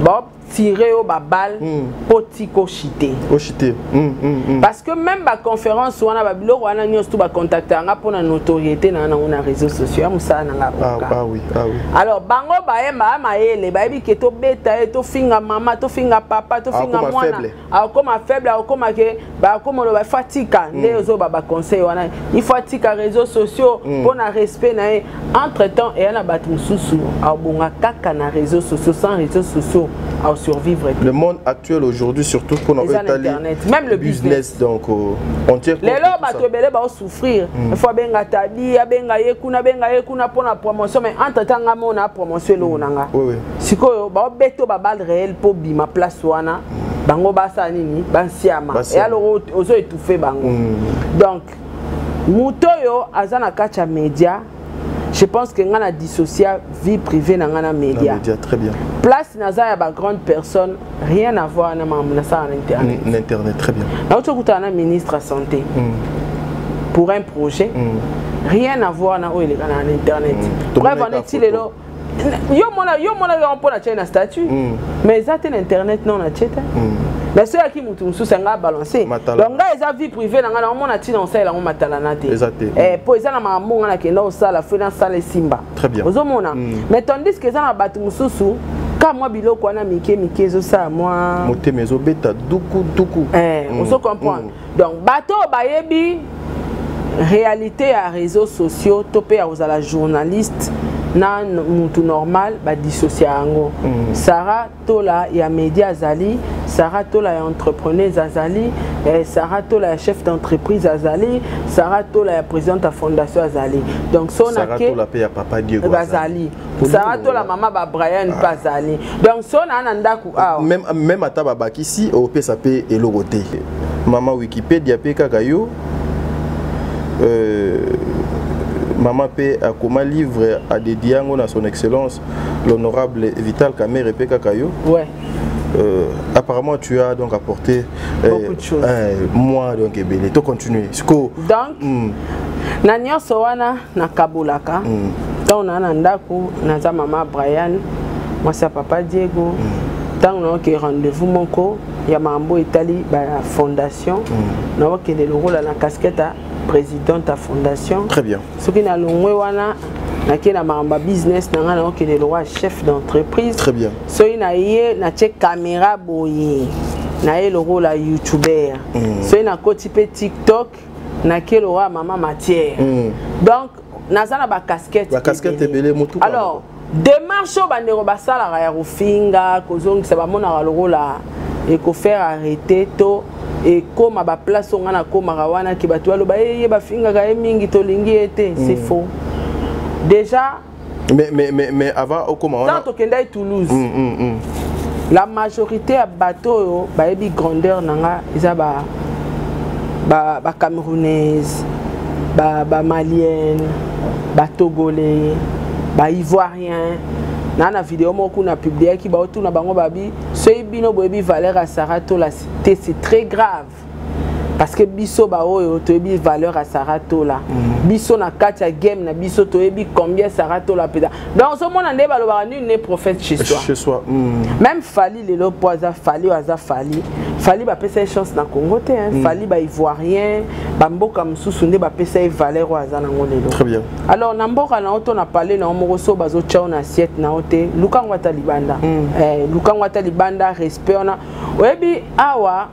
baotire yo babale mpo tika oshite. Oshite. Parce que même baconférence wana, babiloko wana nyonso tu bacontacte yanga mpona notoriété na nango na réseaux sociaux ya mosala na nga. Ah, ah oui, ah oui. Alors bango bayemba mayele, bayebi ke tobeta ye, tofinga mama, tofinga papa, tofinga Akoma mwana faible. Akoma faible, akoma ke bakoma loba ifo atika nde ozoba baconseil wana, ifo atika réseaux sociaux mpona respect na ye. Entre temps eya na bato mosusu abonga kaka na réseaux sociaux, sans réseaux sociaux aosurvivre te. Le monde actuel aujourd'hui, surtout pour notre Eza na internet, même le business. Donc on tient compte de Lelo tout ça. Bato ebele baosouffrir, il faut abenga tadi, abenga ye kuna, abenga ye kuna mpona promotion, mais entre temps nga mona promotion eloko na nga. Sikoyo baobeto babale réel mpo bima place wana, bango basala nini? Bansiama. Basiama. E alors ozo étouffe bango. Donc moto oyo aza na kati ya média, je pense que nga na dissocia vie privée na nga na média. Na média, très bien. Place naza ya bagrande personne, rien à voir na makambo nasala na internet. Internet, très bien. Nauti okutana na ministre ya santé pour un projet, rien à voir na oyo elekana na internet. Bref, Tomonaki on eti photo. Lelo yo mona yo mpo na tie na statut, mais eza te na internet, non, na tie te. Mais soki ayaki motu mosusu anga balance. Matala. Donc ngai eza vie privée na ngai, naomona ntina osalela yango matalana te. Eza te. Mpo eza na makambo ngai nakenda kosala, fo nasala esimba. Très bien. Ozomona, mais tandis que eza na bato mosusu ka mwa biloko wana mike mike ezosala mwa motema ezobeta duku duku. Ozo comprendre? Donc bato oyo bayebi réalité ya réseaux sociaux to mpe ya kozala journaliste na mutu normal, badissocia yango. Sara Tola ya média azali, Sara Tola ya entrepreneuse azali, Sara Tola ya chef d'entreprise azali, Sara Tola ya présidente ya fondation azali. Donc so Sarah nake Tola mpe ya papa Diego. Bazali Sara Tola, mama ba Brian mpe azali. Donc so naa na ndako awa. Même ata babakisi, opesa mpe eloko te. Mama Wikipédia mpe kaka yo, mama mpe akoma livre adédié yango na son excellence l'honorable Vital Kamerhe, mpe kaka yo. Apparemment tu as donc apporté Beaucoup de choses. Moi donc ebele to continuer siko. Donc na nyonso wana nakabolaka. Ntango naa na ndako, naza mama Brian, mwasi ya papa Diego. Ntango naoke rendez-vous moko ya makambo etali bafondation, naokende lokola na casquette ya présidente ya fondation. Très bien. Soki nalongwe wana, nakei na makambo ya business na ngai, naokende lokola chef d'entreprise. Très bien. Soki naye natie caméra boye, naye lokola youtuber. Soki nakoti mpe TikTok, nakie lokola mama matière. Donc naza na bacasquette. Bacasquette ebele motu. Alors démarche oyo bandeko basalaka ya kofinga, kozongisa, bamonaka lokola ekofaire arrêter to ekóma baplace oyo ngai nakomaka wana, ke bato baloba ye bafingaka ye mingi, tolingi ye te. C'est faux déjà. Mais avant okoma wana, Tant tokendaki Toulouse, la majorité ya bato oyo bayebi grandeur na nga eza bacamerounaise, bamalienne, batogolais, baivoirien. Na video moko kuna publiaki, baotuna bango babi soki bino boyebi valeur ya Sara Tola te, c'est très grave, parce que biso baoyo toyebi valeur ya Sara Tola. Biso na kati ya game na biso toyebi combien Sarah Tola peda. Donc ozomona nde balobaka nul n'est prophète chez soi. Chez soi. Même Fally lelo po aza Fally oyo aza Fally. Fally bapesa ye chance na Congo te hein. Fally ba Ivoirien, ba mboka mosusu nde bapesa ye valeur oyo aza nango lelo. Très bien. Alors na mboka na yo to na palais na yo moko so bazotya yo na assiette na yo te, luka yango ata libanda. Luka yango ata libanda, respect wana. Oyebi awa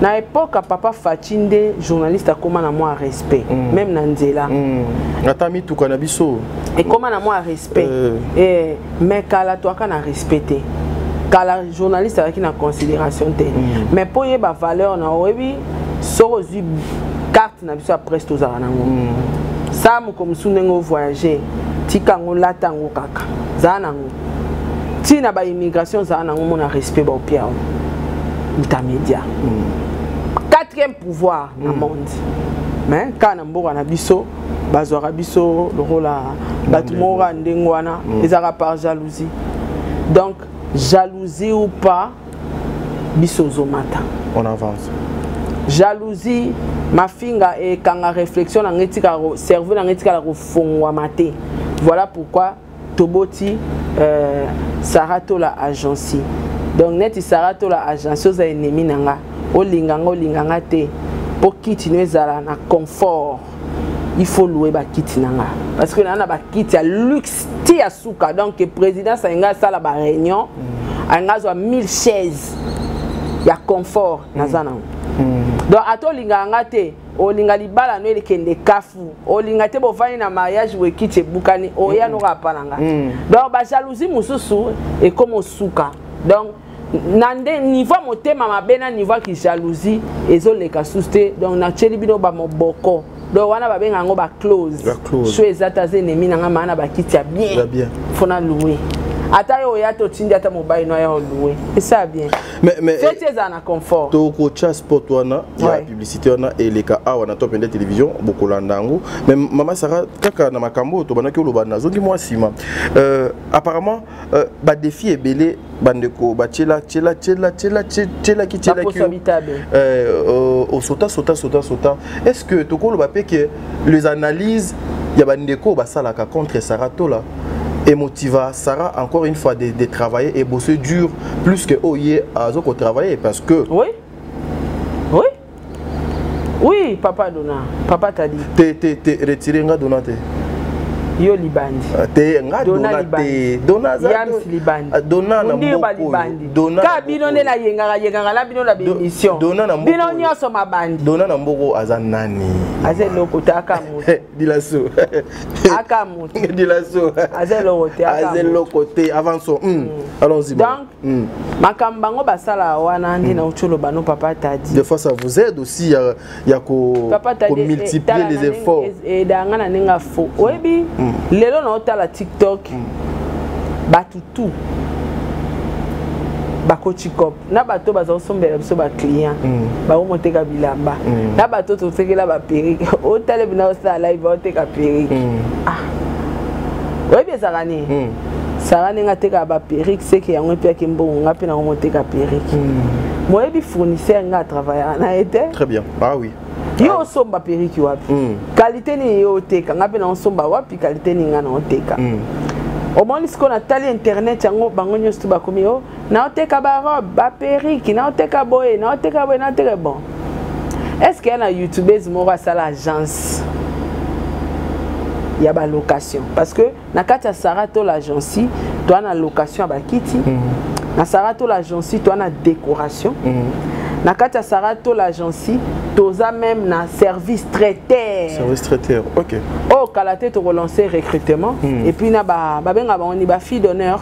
na époque ya papa Fatshi nde journaliste akóma na mwa respect, même na nzela. Ata mituka na biso. Ekóma na mwa respect. Mais kala toaka na respect te. Kala journaliste azalaki na considération te. Mais mpo oyeba valeur na oyebi soki ozwi carte na biso ya presse tozalaka nango, saa moko mosusu ndenge ovoyage, tika yango, lata yango kaka, zala nango ntina baimmigration, zala nango, mona respect baopia yango muta média, quatrième pouvoir na monde. Mais kaka na mboka na biso bazwaka biso lokola bato moko kaka ndenge wana, ezalaka par jalousie. Donc jalousie ou pas, biso ozomata. On avance. Jalousie, mafinga ekanga réflexion na ngai, etikala cerveau na ngai etikala kofongwama te. Voilà pourquoi toboti Sarah Tola Agence. Donc neti Sarah Tola Agence, oza ennemi na nga, olinga nga, olinga nga te, mpo kiti no ezala na confort, il faut louer bakiti na nga, parce que naa na bakiti ya luxe ti ya suka. Donc présidence alingi asala baréunion, alingi azwa 1000 chaise ya confort, naza nango. Donc ata olingaka nga te, olinga libala no elekende kafu, olinga te bovandi na mariage boye kiti ebukani, oya noka apa na nga. Donc bajalousie mosusu ekoma osuka. Donc na nde niveau ya motema mabe na niveau ya kijalousie ezoleka susu te. Donc natieli bino bamoboko, donc wana babenga yango baclose. Ba-close. So eza te, aza ennemi na nga, maa na bakiti ya bien. Ya bien. Fo na louer, ata yo oya te, otindi ata mobali no aya olouer, esa bien. Mais feti ezala na confort. Tokotya spot wana ya publicité wana eleka awa na Top Nde Télévision, bokolanda yango. Mais mama Sara, kaka na makambo oyo tobandaki oloba, nazongi mwa nsima. Apparemment badéfi ebele bandeko batiela tiela tiela tiela tielaki tielaki. Baposo bitabe. Osota sota sota sota. Est ce que tokoloba mpe ke les analyses ya bandeko oyo basalaka contre Sarah Tola et motiva Sarah encore une fois de travailler et bosser dur plus que oye azoko travailler, parce que Oui, papa Dona, papa t'a dit. Te te te, retire nga Dona te. Yo libandi. Ah, te, nga Dona Dona libandi. te. Dona aza Yams libandi. Ah, Dona na Mundir ba mboka oyo. libandi. Dona Ka na bino mboka nde oyo. na yengaka yengaka na bino na bémission. Dona na mboka Bino oyo. nyonso mabandi. Dona na mboka aza nani? Aza eloko te, aka moto. Dilaso. Aka moto. Dilaso. Aza eloko te, aka Aza moto. eloko te. Avançons. Allons-y. Donc, makambo bango basalaka wana nde nauti oloba no, papa Tadi. Des fois ça vous aide aussi ya ko Papa ko Tadi, multiplier les efforts. Edanga na ndenge afo oyebi lelo na otala TikTok, bato tu bakoti cop na bato baza kosombela biso baclient, bakomoteka bilamba na bato totekela baperruque. Otala bina osala live, baoteka perruque. Ah, oyebi ezalaka nini? Sara ndenge atekaka baperruque, seke yango epiaki mbongo, nga mpe nango moteka perruque. Moyebi fournisseur nga atravaillaka na ye te. Très bien. Ah oui. Yo osomba perruque wapi? Qualité nini yo oteka? Nga mpe naosomba wapi? Qualité nini nga naoteka? Omoni sikoyo natali internet yango, bango nyonso tu bakomi o naoteka barobe, baperruque, naoteka boye, naoteka boye, naoteka. Bon, est ce que ya na youtubeuse moko asala agence ya balocation? Parce que na kati ya Sara Tola Agence toa na location ya bakiti, na Sara Tola Agence toa na décoration, na kati ya Sara Tola Agence toza même na service traiteur. Service traiteur, ok. Oyo kala te tokolance recrutement. Et puis na babenga bango ni bafille d'honneur,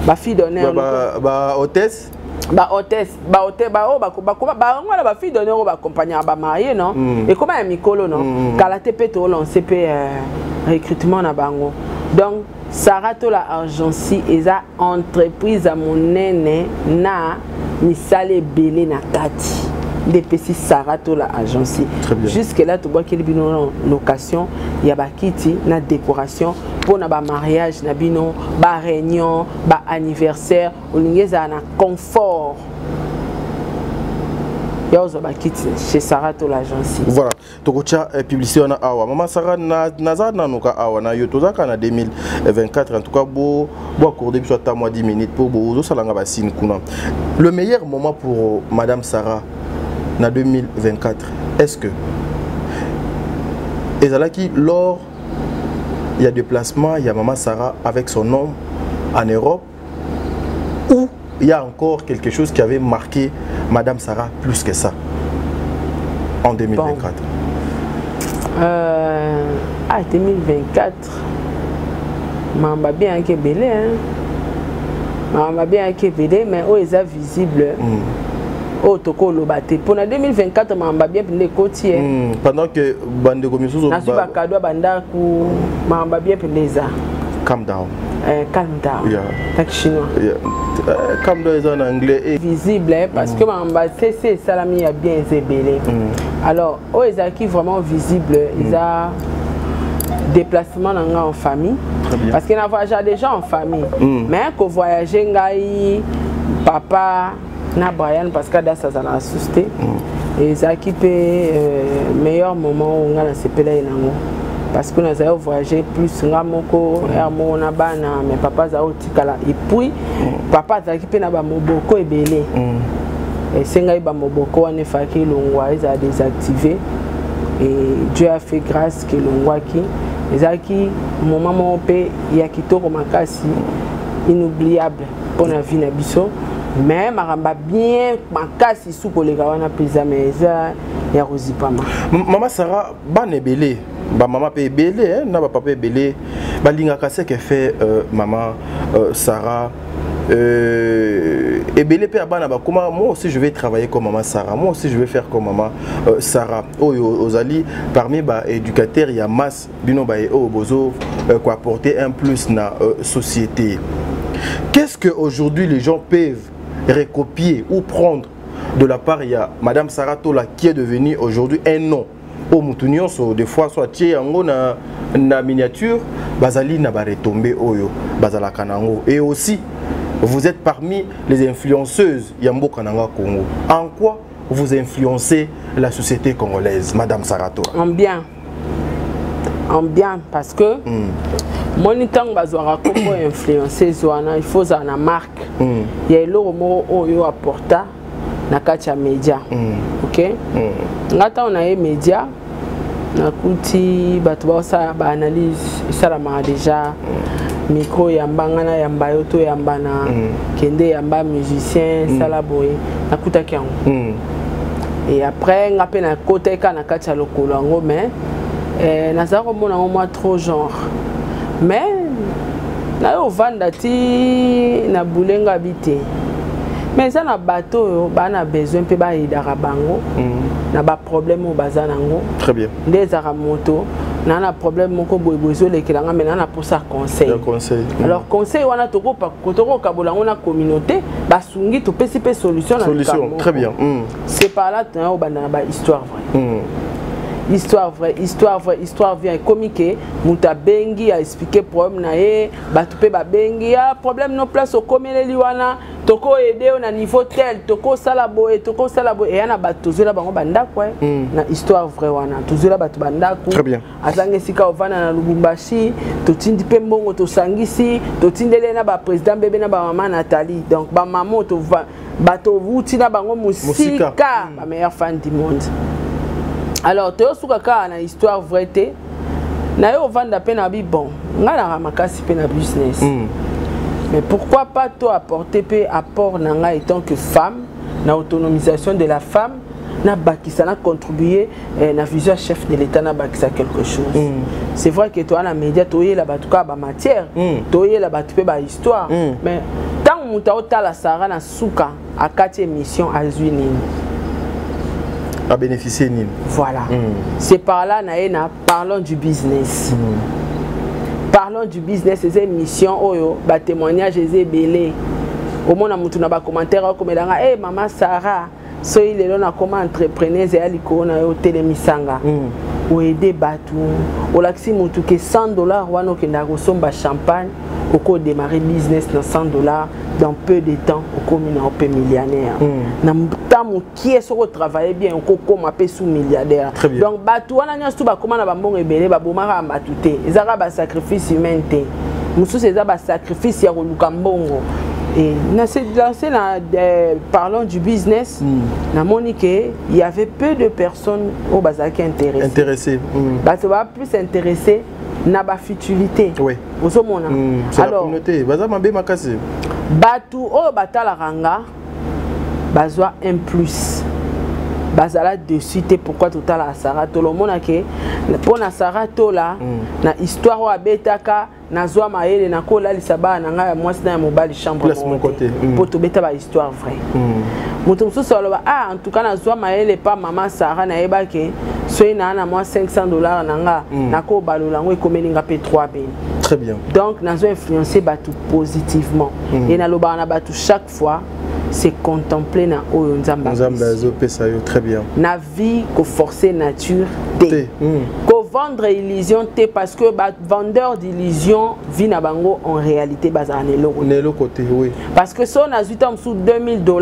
bafille d'honneur. Ba hôtesse. Bahôtesse, bahôtesse, baoyo bakoma bango wana bafille d'honneur oyo baaccompagnaka bamariés non, ekoma ya mikolo non. Kala te mpe tolance mpe recrutement na bango. Donc Sara Tola Agence eza entreprise ya monene na misala ebele na kati nde epesi Sara Tola Agence. Très bien. Jusque là tobwakeli bino location ya bakiti na décoration mpona bamariage na bino, baréunion, baanniversaire, olingi ezala na confort. Ya ozwa bakiti chez Sarah to l'agence. Voilà, tokotya eh, publicité wana awa. Mama Sarah, naza nanu ka awa na yo, toza kaka na 2024. En tout cas, bo bo accorder biso ata mwa 10 minutes mpo bozosalanga basine kuna. Le meilleur moment pour Madame Sarah na 2024, est-ce que ezalaki lors ya déplacement ya Mama Sarah avec son homme en Europe, ou il y a encore quelque chose qui avait marqué Madame Sarah plus que ça en 2024? Bon. Ah, 2024, mamba bien ebele, hein? Mamba bien ebele, mais oyo eza visible, oyo tokoloba te mpona 2024, mamba bien mpenza ekoti ye. Pendant que bandeko misusu nazwi bacadeau ya bandako, mamba bien mpenza eza. Calm down. Calm down. Tak chinois. Yeah. Calm down eza na anglais. Eh. Visible, eh, parce que makambo sese esalami ya bien eza ebele. Alors oyo ezalaki vraiment visible eza déplacement na ngai en famille. Très bien. Parce que na voyagea déjà en famille, mais kovoyage ngai, papa na Brian, parce que adas azalaka susu te, ezalaki mpe meilleur moment oyo ngai nasepela ye nango, parce que nazali voyager plus nga moko, heure moko na bana, mais papa azali kotikala. Et puis papa azalaki mpe na bamoboko ebele, esengai bamoboko wana efalaki elongwa, ezala désactivé, et Dieu a fait grâce ke elongwaki. Ezalaki moment moko mpe ya kitoko makasi, inoubliable mpona vie na biso. Mais makambo ya bien makasi su koleka wana mpenza, mais eza ya kozipama. Mama Sarah, bana ebele, bamama mpe ebele, eh, na bapapa ebele balingaka ce que fait mama Sarah. Ebele mpe ya bana bakoma: moi aussi je vais travailler comme mama Sarah, moi aussi je vais faire comme mama Sarah. Oyo ozali parmi baéducateur ya masse, bino baye oyo bozo koapporter un plus na société, qu'est-ce que aujourd'hui les gens peuvent recopier ou prendre de la part ya Madame Sarah Tola, qui est devenue aujourd'hui un nom oyo mutu nyonso des fois so atie yango na miniature, bazali na baretombées oyo bazalaka nango? Et aussi vous êtes parmi les influenceuses ya mboka nanga Congo. En quoi vous influencez la société congolaise, Madame Sarah Tola? En bien, en bien, parce que moni ntango bazwaka nkombo ya influenceuse wana, il faut ozala na marque ya eloko moko oyo aporta na kati ya média. Ok, nga ntango na ye média, nakuti bato baosala baanalyse, esalamaka déjà, micro yamba nga na yamba yo, to yamba na kende yamba musicien, sala boye, nakutaki yango. Et après nga mpe nakotaki kaka na kati ya lokolo yango, mais nazala komona yango mwa trop genre, mais naye ovanda ti na bulenga bi te, mais eza na bato oyo baa na besoin mpe baaidaka bango na baproblème oyo baza nango. Très bien. Nde ezalaka moto naa na problème moko boye boye ezolekela nga, mais naa na mposa conseil. Ya conseil. Alors conseil wana tokokabola yango na communauté, basungi, topesi mpe solution na Solution. likambo. Très bien. C'est par là toya obanda na bahistoire vraie. Histoire vraie, histoire vraie, histoire vient, ekomi ke moto abengi, aexpliquer problème na ye, bato mpe babengi ya problème no place okomeleli wana, tokoaider yo na niveau tel, tokosala boye, tokosala boye. Eya na bato tozwela bango bandako, eh. Na histoire vraie wana tozwela bato bandako. Très bien. Azangi esika ovanda na Lubumbashi, totindi mpe mbongo, tosangisi, totindeli ye na baprésident bebe na bamama Nathalie. Donc bamama oyo bato wuti na bango Mosika. mosika, bameilleur fan du monde. Alors toyosuka kaka na histoire vraie te, na ye ovanda mpe na bi bon, ngai naka makasi mpe na business, mais pourquoi pas to apporter mpe apport na ngai étant que femme na autonomisation de la femme, nabakisa, na contribuer na vision ya chef de l'État, nabakisa quelque chose. C'est vrai que toa na média, toyela bato kaka bamatière, toyela bato mpe bahistoire, mais ntango moto aotala Sara na suka akati émission, azwi nini? Abénéficier nini? Voilà. C'est par là na ye na Parlons du business. Parlons du business eza émission oyo batémoignage eza ebele. Omona motu na bacommentaire akomelanga: "E mama Sara, soki lelo nakoma entrepreneuse ya likolo na yo, otelemisanga, oaider bato, olakisi motu ke 100 dollar wana okendaka kosomba champagne, Okodémarrer business na 100 $ dans peu de temps okomi na yo mpe millionnaire. Na temps mokie, soki otravaille bien, okokóma mpe sous milliardaire. Très bien. Donc bato wana nyonso tu bakóma na bambongo ebele, babomaka bato te. Ezaka basacrifice humain te, mosusu eza basacrifice ya koluka mbongo. Et na se lancé na parlons du business, namoni ke il y avait peu de personnes oyo bazalaki intéressé. Intéressé. Bato baa plus intéressé na bafutilité. Ozomona. C'est la Alors communauté baza mabe makasi. Bato oyo batalaka nga bazwa un plus, bazala dessus te. Pourquoi totalaka Sara Tola? Omona ke mpo na Sara Tola, na histoire oyo abetaka, nazwa mayele nakolalisa bana na ngai ya mwasi na ya mobali chambre Place moko te. Mpo tobeta bahistoire vrai. Moto mosusu aloba: ah, en tout cas nazwa mayele pa mama Sara, nayebake soki naa na mwa 500 $ na nga, nakobalola yango, ekomeli nga mpe 3 beni. Très bien. Donc nazo influencer bato positivement. Et nalobaka na bato chaque fois, c'est contempler na oyo Nzambe Nzambe apesi. Azopesa yo, très bien. Na vie, koforcer nature te, Te. Kovendre illusion te, parce que bavendeur d'illusion, vie na bango en réalité bazala na eloko. Na eloko te, oui. Parce que so nazwi ta mosusu 2000 $,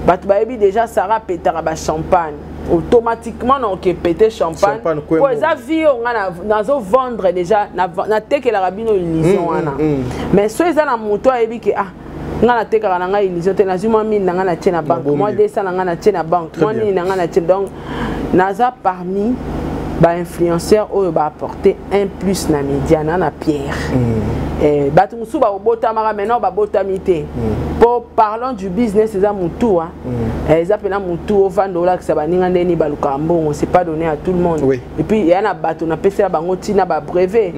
bato bayebi déjà Sara apetaka bachampagne, automatiquement na okepete champagne. Champagne, po kwembo. Eza vie oyo nga nazovendre déjà, natekelaka bino illusion wana. Mais so eza na moto ayebi ke ah, nga natekaka na ngai illusion te, nazwi mwa 1000 na ngai, natie na banque, Nabombi. mwa 200 na ngai, natie na banque, Très mwa bien. nini na ngai natie. Donc naza parmi bainfluenceur oyo baapporte un plus na média na pierre. Bato mosusu bakobotamaka, maintenant babotami te. Mpo parlons du business eza motu eza mpena motu ovanda olakisa baninga ndeni balukaka mbongo, c'est pas donné à tout le monde. Et puis eya na bato napesela bango ntina babrevet.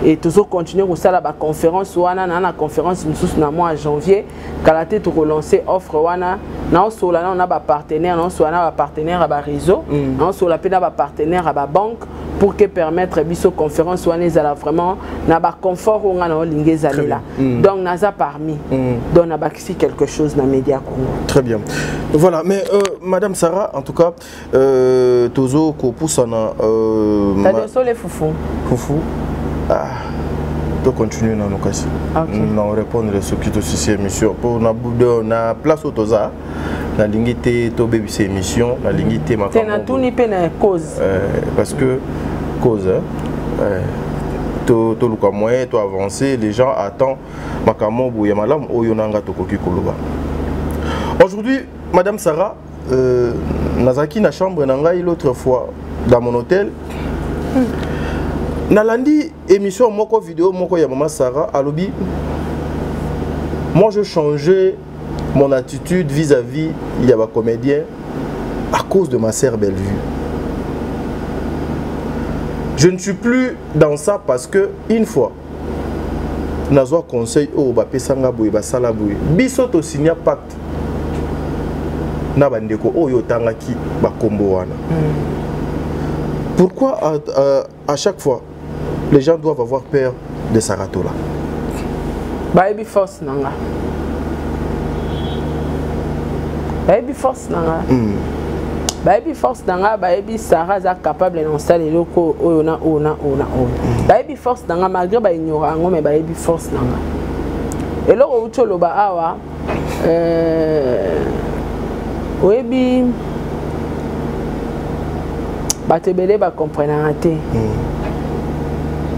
Et tozocontinue kosala baconférence wana na conférence mosusu na mois ya janvier. Kala te tokolance offre wana. Naosola nano na bapartenaire, naosola na bapartenaire ya baréseau, naosola mpe na bapartenaire ya babanque pour que permettre biso conférence wana ezala vraiment na baconfort oyo nga na olingi ezalela. Donc naza parmi, donc nabakisi quelque chose na média Congo. Très bien. Voilà, mais Madame Sarah, en tout cas, Tozo Kopusana. Tadi osole fufu. Fufu. Ah, to continuer nano kasi. Na répondre soki tosisi émission. Po na na place oyo toza, nalingi te tobebisa émission, nalingi te te. Makambo. Natuni mpe na cause. Parce que cause, hein, to toluka moyen to avancer, les gens attendent makambo boye ya malamu oyo nanga tokoki koloba. Aujourd'hui, Madame Sarah, nazalaki na chambre na ngai l'autre fois dans mon hôtel. Nalandi émission moko, vidéo moko ya mama Sarah, alobi: moi je changeais mon attitude vis-à-vis ya bacomédien à cause de ma sœur Bellevue. Je ne suis plus dans ça parce que une fois nazwa conseil oyo bapesanga boye, basala boye, biso tosinya pacte na bandeko oyo otangaki bakombo wana. Pourquoi à chaque fois les gens doivent avoir peur de Saratola? Bayebi force na nga, bayebi force na nga. Bayebi force na nga, bayebi Sara aza capable na kosala eloko oyo na oyo na oyo na oyo. Bayebi force na nga, malgré baignora yango, mais bayebi force na nga. Eloko outi oloba awa, oyebi bato ebele bakomprenaka te.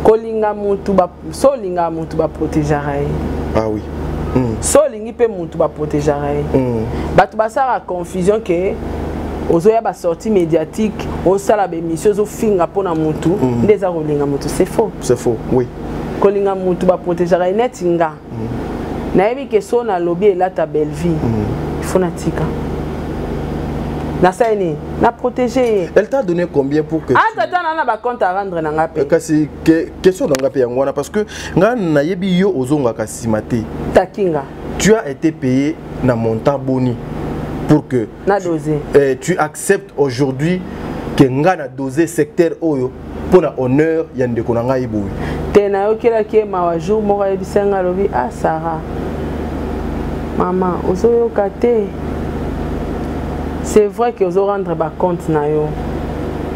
Kolinga mutu, so olingaka mutu, baprotégeaka ye. Ah oui. So olingi mpe mutu, baprotégeaka ye. Bato basalaka confusion ke ozoya basortie médiatique, osala baémission, ozofinga mpona mutu, nde eza kolinga mutu. C'est faux. C'est faux, oui. Kolinga mutu, baprotégeaka ye. Neti nga, nayebi ke so nalobi elata Bellevie, il faut natika, nasali nini? Na protégé ye. Elle t'a donné combien pour que Ah, tata, na na bacompte à rendre na nga mpe. Kasi question na nga mpe yango wana, parce que nga nayebi yo ozongaka nsima te. Takinga. Tu as été payé na montant boni pour que na dosé? Tu acceptes aujourd'hui ke nga na dosé secteur oyo mpo na honneur ya ndeko na ngai boye? Te, nayokelaki ye mawa. Jour moko ayebisa nga, alobi: ah Sara, mama, ozoyoka te, c'est vrai ke ozorendre bacompte na yo.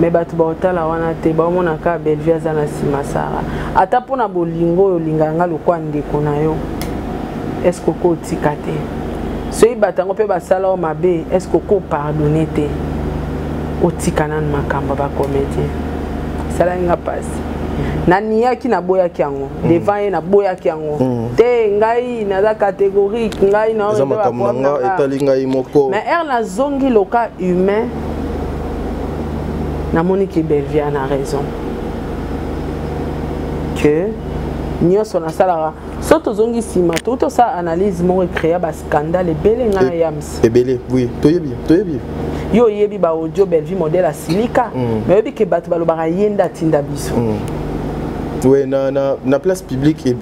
Mais bato baotala wana te, baomona kaka Bellevue aza na nsima Sara. Ata mpo na bolingo oyo olingaka nga lokola ndeko na yo, est-ce que okotika te? Soki bato yango mpe basala yo mabe, est-ce que okopardonne te? Otika nanu makambo ya bacomédien. Esalaki nga mpasi. Naniyaki, naboyaki yango devant ye, naboyaki yango te. Ngai naza catégorique, ngai na eza makambo na nga, etali ngai moko. Mais ere nazongi loka humain, namoni ke Bellevue a raison, que nyonso nasalaka. So tozongi nsima, toki tosala analyse moko, ecréa bascandale ebele, ngai na Yams. Ebele, oui, toyebi, toyebi. Yo oyebi baaudio Bellevue modèle asilika, mais oyebi ke bato balobaka ye nde atinda biso. Oui, na place publique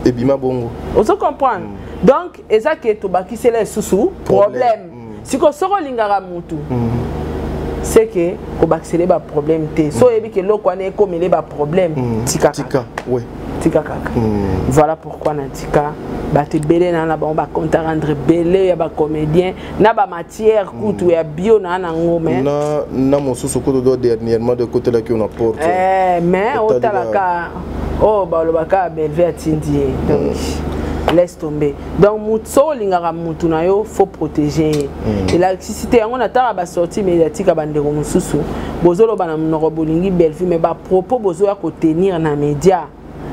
ebima bongo. Ozo comprendre? Donc eza ke tobakisela lisusu problème. Sikoyo soki olingaka mutu, c'est que kobakisela ye baproblème te. So oyebi ke eloko wana ekomela ye baproblème, tika kaka. Tika, oui. Tika kaka. Voilà pourquoi natika bato ebele na bango bacompte à rendre ebele ya bacomédien na bamatière kutu ya bio na nango, mais na mosusu kutu do dernièrement de kotelaki yo na porte. Eh, mais otalaka oyo balobaka Bellevue atindi ye, donc laisse tomber. Donc mutu so olingaka mutu na yo, faut protéger ye. Elakisisi te yango natala basortie médiatique ya bandeko mosusu, bozoloba na monoko bolingi Bellevue, mais bapropos bozoya kotenir na média,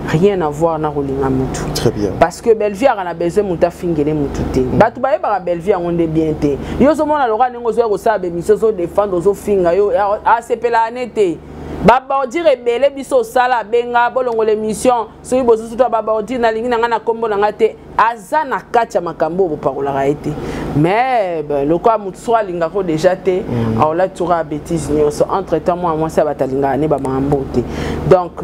rien à voir na kolinga mutu. Très bien. Parce que Bellevue aka na besoin mutu afingele mutu te. Bato bayebaka Bellevue yango nde bien te. Yo ozomona loka ndenge ozoya kosala bémission, ozodefendre, ozofinga yo, asepelaka ne te. Babordure ebele biso osala, abenga bolongola émission soki bosusu to babordure. Nalingi na ngai na nkombo na ngai te, aza na kati ya makambo oyo bopakolaka ye te. Mais lokola motu soki alingako déjà te, aolati soki ya bétise nyonso. Entre temps mwana mwasi ya bato alingaka ne bamakambo te. Donc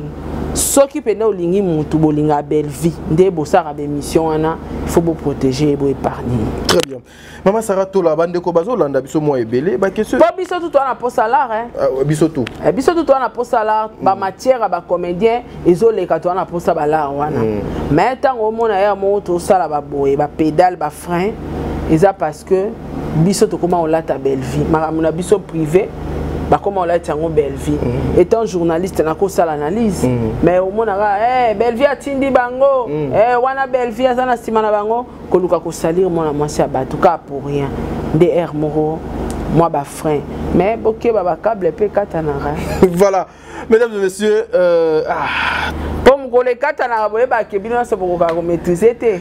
soki mpena olingi mutu, bolingaka Bellevue nde bosalaka bémission wana, il faut boprotéger ye, boépargne. Très bien, mama Sara Tola. Bandeko bazolanda biso mwa ebele, baquestion. Mpo biso tu toa na posa lar, hein? Ah, biso tu. Eh, biso tu toa na posa lar. Bamatière ya bacomédien ezoleka, toa na posa balar wana. Mais ntango omona ya moko tosala baboye, bapédale, bafrein, eza parce que biso tokóma kolata Bellevue, makambo na biso privé bakóma kolata yango Bellevue. Étant journaliste, nakosala analyse, mais omonaka eh, Bellevue atindi bango, eh, wana Bellevue aza na nsima na bango, koluka kosalir mwana mwasi ya bato kaka pour rien. Nde aire moko mwa bafrein, mais bokeba, bacable mpe ekatanaka. Voilà, mesdames et messieurs, ah. Mpo mokolo ekatanaka, boyebake bino nyonso bokokaka komaîtrise te.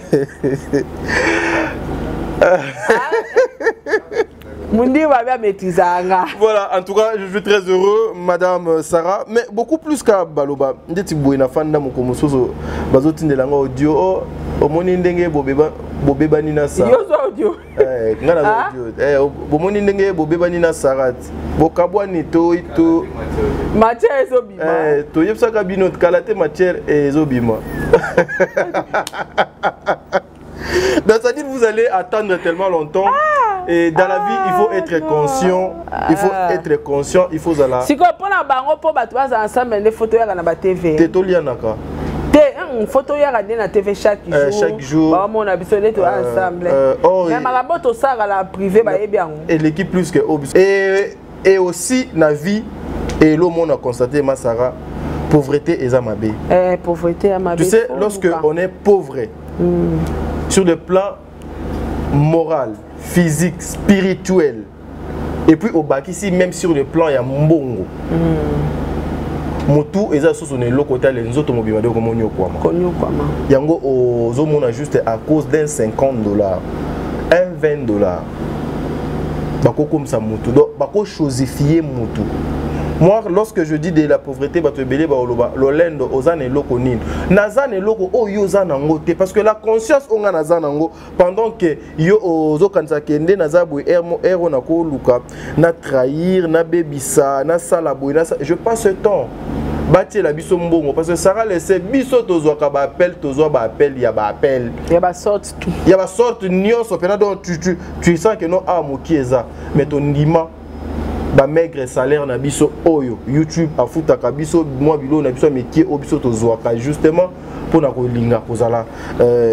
Mundi babe amaîtrisaka nga. Voilà, en tout cas, je suis très heureux, Madame Sarah, mais beaucoup plus qu'à baloba. Ndeti boye na fanda moko mosusu bazotindela nga audio, oh, omoni ndenge bobebani na Sarah. Yo ozwa audio? Eh, nga naza audio. Eh, bomoni ndenge bobebani na Sarah, bokabwani to Matière ezobima. Eh, toyebisaka bino kala te, matière ezobima. Donc, c'est-à-dire vous allez attendre tellement longtemps. Et dans la vie, il faut être conscient. Il faut être conscient. Il faut aller. Sikoyo mpona bango, mpo bato baza ensemble nde foto oyaka na batv. Te, tolianaka. Te, foto oyaka nde na TV chaque Euh, jour. Chaque jour. Baomona biso nde toya ensemble. Oh, mais makambo tosalaka na privé, bayebi yango. Et l'équipe plus que obus. Et aussi, la vie, et l'homme, on a constaté, ma Sarah, pauvreté eza mabe. Eh, pauvreté ya mabe. Tu sais, faut lorsque luka. on est pauvre, sur le plan moral, physique, spirituel, et puis obakisi même sur le plan ya mbongo, motu eza susu na eloko te, ale nzoto mobimba nde okomoni okwama. Konyokwama. Yango ozomona juste à cause d'un 50 $, un 20 $, bakokomisa motu, donc bakochosifier motu. Moi, lorsque je dis de la pauvreté, bato ebele baoloba lolendo, oza na eloko nini? Naza na eloko oyo oza nango te, parce que la conscience oyo nga naza nango, pendant que yo ozokanisa ke nde naza boye, ere oyo nakoluka na trahir, nabebisa, nasala boye, je passe ce temps batiela biso mbongo, parce que Sara Lese, biso tozwaka baappel, tozwa baappel ya baappel. Ya basorte tout. Ya basorte nyonso mpena. Donc tu sens que non, awa moki eza, mais tondima bamaigre salaire na biso oyo YouTube afutaka biso, mwa biloko na biso ya métier oyo biso tozwaka, justement mpona kolinga kozala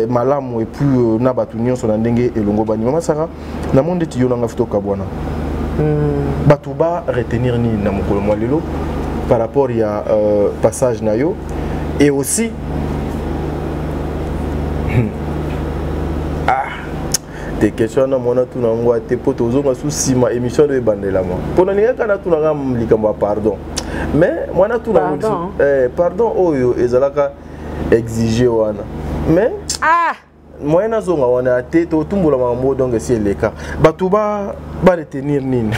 malamu et puis na bato nyonso na ndenge elongo bani. Mama Sara, namoni ndeti yo nanga futa okabwana. Bato ba retenir nini na mokolo mwa lelo par rapport ya passage na yo et aussi ah te question wana mwana tuna yango te mpo tozonga su nsima émission oyo ebandelama mpo nalingaka natuna nga likambo ya pardon, mais mwana tuna Pardon? Pardon oyo ezalaka exige wana, mais ah! Moyen nazonga wana te, totumbola makambo. Donc esi eleka, bato ba baretenir nini?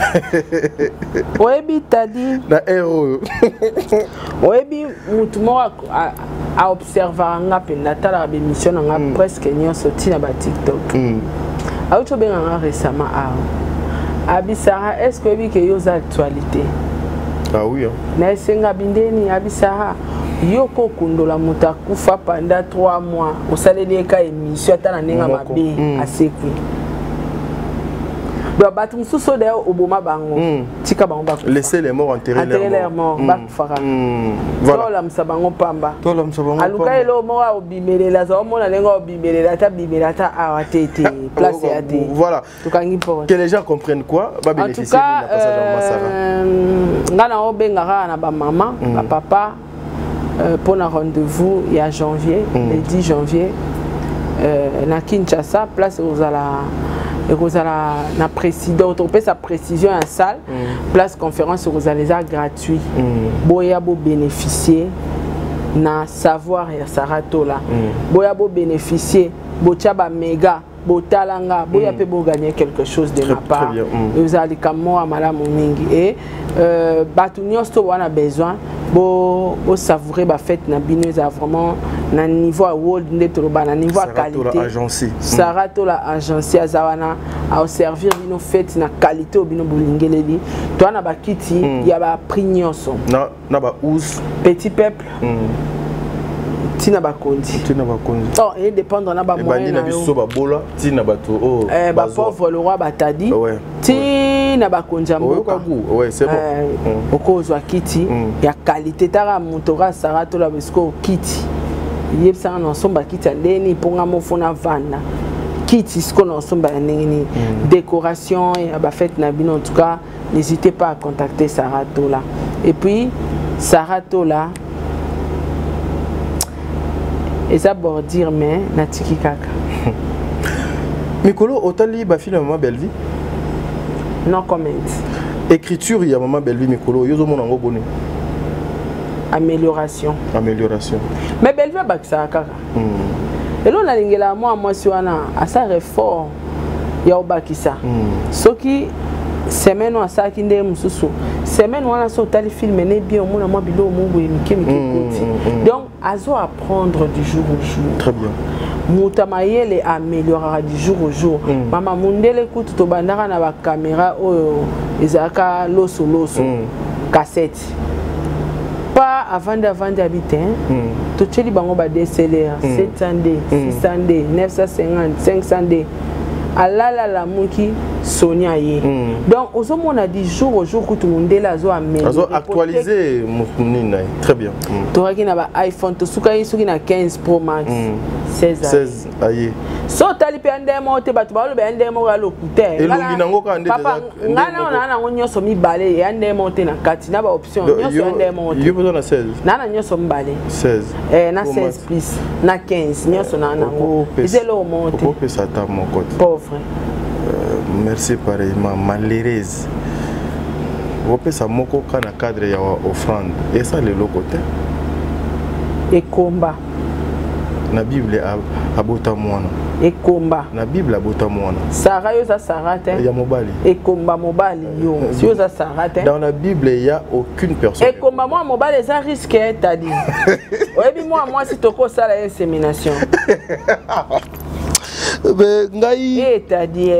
Oyebi, tadi na aire oyo. Oyebi, mutu moko aobservaka nga mpenza, atalaka bémission na nga presque nyonso, ntina ba TikTok. Auti obenga nga récemment awa, abi: "Sara, est ce que oyebi ke yo oza actualité?" Ah oui, hein. Na esenga bindeni, abi: "Sara, yo kokundola moto akufa pendant 3 mois, osaleli ye ka émission ata na ndenge ya Moko. mabe, asekwi." Donc bato mosusu oyo d'ailleurs oboma bango, tika bango bakufa. Laissez les morts enterrer enterrer leur leur mort. Bakufaka. Voilà. Tolamusa bango pamba. Tolamusa bango aluka pamba. Eloko moko aobimelela, aza omona ndenge aobimelela, ata bimela ata awa te, te place ya te. Voilà. Tokangi porte. Que les gens comprennent quoi va En tout bénéficier cas, de la passage en Masara. nga na obenga kaka na bamama, bapapa, mpona rendez-vous ya janvier, le 10 janvier, na Kinshasa. Place ekozala na président, topesa précision ya salle, place conférence ekozala, eza gratuit. Boya bobénéficier na savoir ya Saratola, boya bobénéficier, botya baméga, botala nga, boya mpe bogagner quelque chose de ma part. Très bien. Ezala likambo moko ya malamu mingi e bato nyonso to wana besoin bosavourer bafête na bino, ezala vraiment na niveau ya world, nde toloba na niveau ya Sarah Tola qualité. Agency. Sara Tola Agency aza wana, aoservir bino fête na qualité oyo bino bolingeleli. Toa na bakiti ya baprix nyonso. Na ba ouz. Petit peuple, ntina bakonzi. Ntina bakonzi. Donc edépendre na ebandi bamoyen na na yo. biso babola, ntina bato oyo Eh, bazwa. bapauvre, le roi batadi, ntina bakonzi ya Oyoka mboka. goût, ouais, c'est bon. Eh, okozwa kiti ya qualité, taka moto ka Sara Tola besiko kiti, yebisanga na osomba kiti ya ndeni mpo nga mofuna vanda kiti siko na osomba ya ndenge nini, décoration ya bafête na bino. En tout cas, n'hésitez pas à contacter Sarah Tola. Et puis Sarah Tola eza bordure, mais natiki kaka. Mikolo otali bafilm ya mama Bellevie? No comment. Écriture ya mama Bellevie mikolo yo ozomona yango boni? Amélioration. Amélioration. Mais Bellevie abakisaka kaka. Eloko nalingelaka mwa mwasi wana, asala effort ya obakisa. Soki semaine oyo asalaki ndenge mosusu, semaine wana so otali film ne bien, omona mwa biloko mo boye mike mike ekoti. Donc azo apprendre du jour au jour. Très bien. Moto ya mayele amélioraka du jour au jour. Mama mundele kutu tobandaka na bacaméra oyo ezalaka losoloso, cassette pa, avandi avandi abi te, totieli bango ba DSLR, 700D, 600D, 950, 500D, alala alamuki soni aye. Donc ozomona du jour au jour kutu mundele azo azo améliorer. Actualiser nini na ye, très bien. Tokaki na ba iPhone, tosukaki soki na 15 Pro Max, 16 aye. 16 aye. So otali mpe ya ndenge moko te, bato baloba ya ndenge moko ya lokuta. Elongi nango kaka nde papa eza ndenge ngai nao moko. naa nango nyonso mibale, ya ndenge moko te na kati na baoption Donc, nyonso ya ndenge moko te. Yo mpenza na 16? Naa na nyonso mibale. 16? Eh, na Pro 16 Max. plus na 15 nyonso naa nango, eza eloko moko te. Okopesa ata moko te? Pauvre. Merci pareillement, malheureuse. Okopesa moko ka na cadre ya offrande, esala eloko te. Ekomba. Na Bible abota mwana. Ekomba. Na Bible abota mwana. Sara, yo oza Sara te. Ya mobali. Ekomba mobali, yo si oza Sara te. Dans la Bible, il y a aucune personne. Ekomba mwana mobali eza risque, tadi oyebi mwana mwasi tokosala ye insémination. Mais ngai etadi.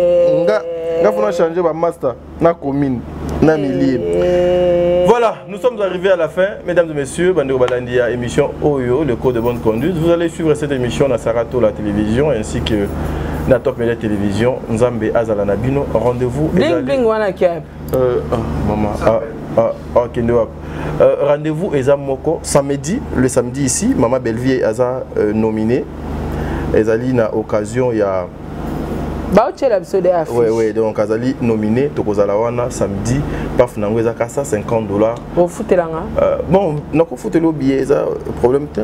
Nga fona changer ba master na commune na millier. Voilà, nous sommes arrivés à la fin, mesdames et messieurs, bandeko balandi ya émission oyo, le code de bonne conduite. Vous allez suivre cette émission na Sarato la télévision ainsi que na Top Media Télévision. Nzambe azala na bino. Rendez-vous Bling ezali- bling wana kiape. Ah, maman, ah, ah, ah, kende wapi? Rendez-vous eza moko samedi, le samedi ici, Maman Bellevie aza nominé. Ezali na occasion ya Baotiela biso de affiche. Ouais, ouais, donc azali nominé, tokozala wana samedi, paf nango eza ka 150 $. Ofutelanga? Bon, nakofutela billet, eza problème te.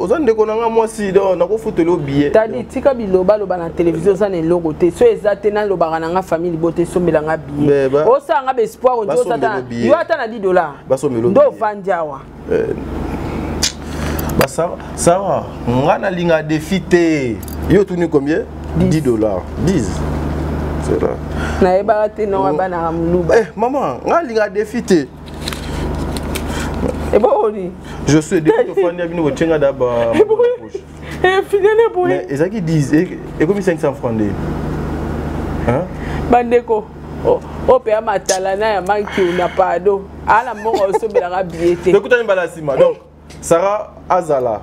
Oza ndeko na nga mwasi, donc nakofutela billet. Tadi, tika bilobaloba na télévision. Oza na eloko te. So eza te, nalobaka na nga famille libote esombelanga billet. Osalanga baespoir ondi Basombela billet. yo ata na 10 $ Basombela nde ovandi awa. Basara, Sara, nga nalinga défi te. Yo tuni combien? 10 $, 10, c'est là. Nayebaka te nonga banaka moluba. Eh maman, nga nalinga défi te. Eboni? Je suis depuis tofandi ya bino botienga da ba Efidele boye. Mais ezalaki 10, ekomi 500 francs nde, hein? Bandeko oyo mpe ya matalana ya mankiu na pado ala mbongo osombelaka billet te. Tokutani mbala ya nsima. Donc Sara azala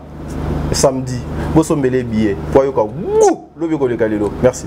samedi, bosombele billet po ayoka gu lobi koleka lelo. Merci.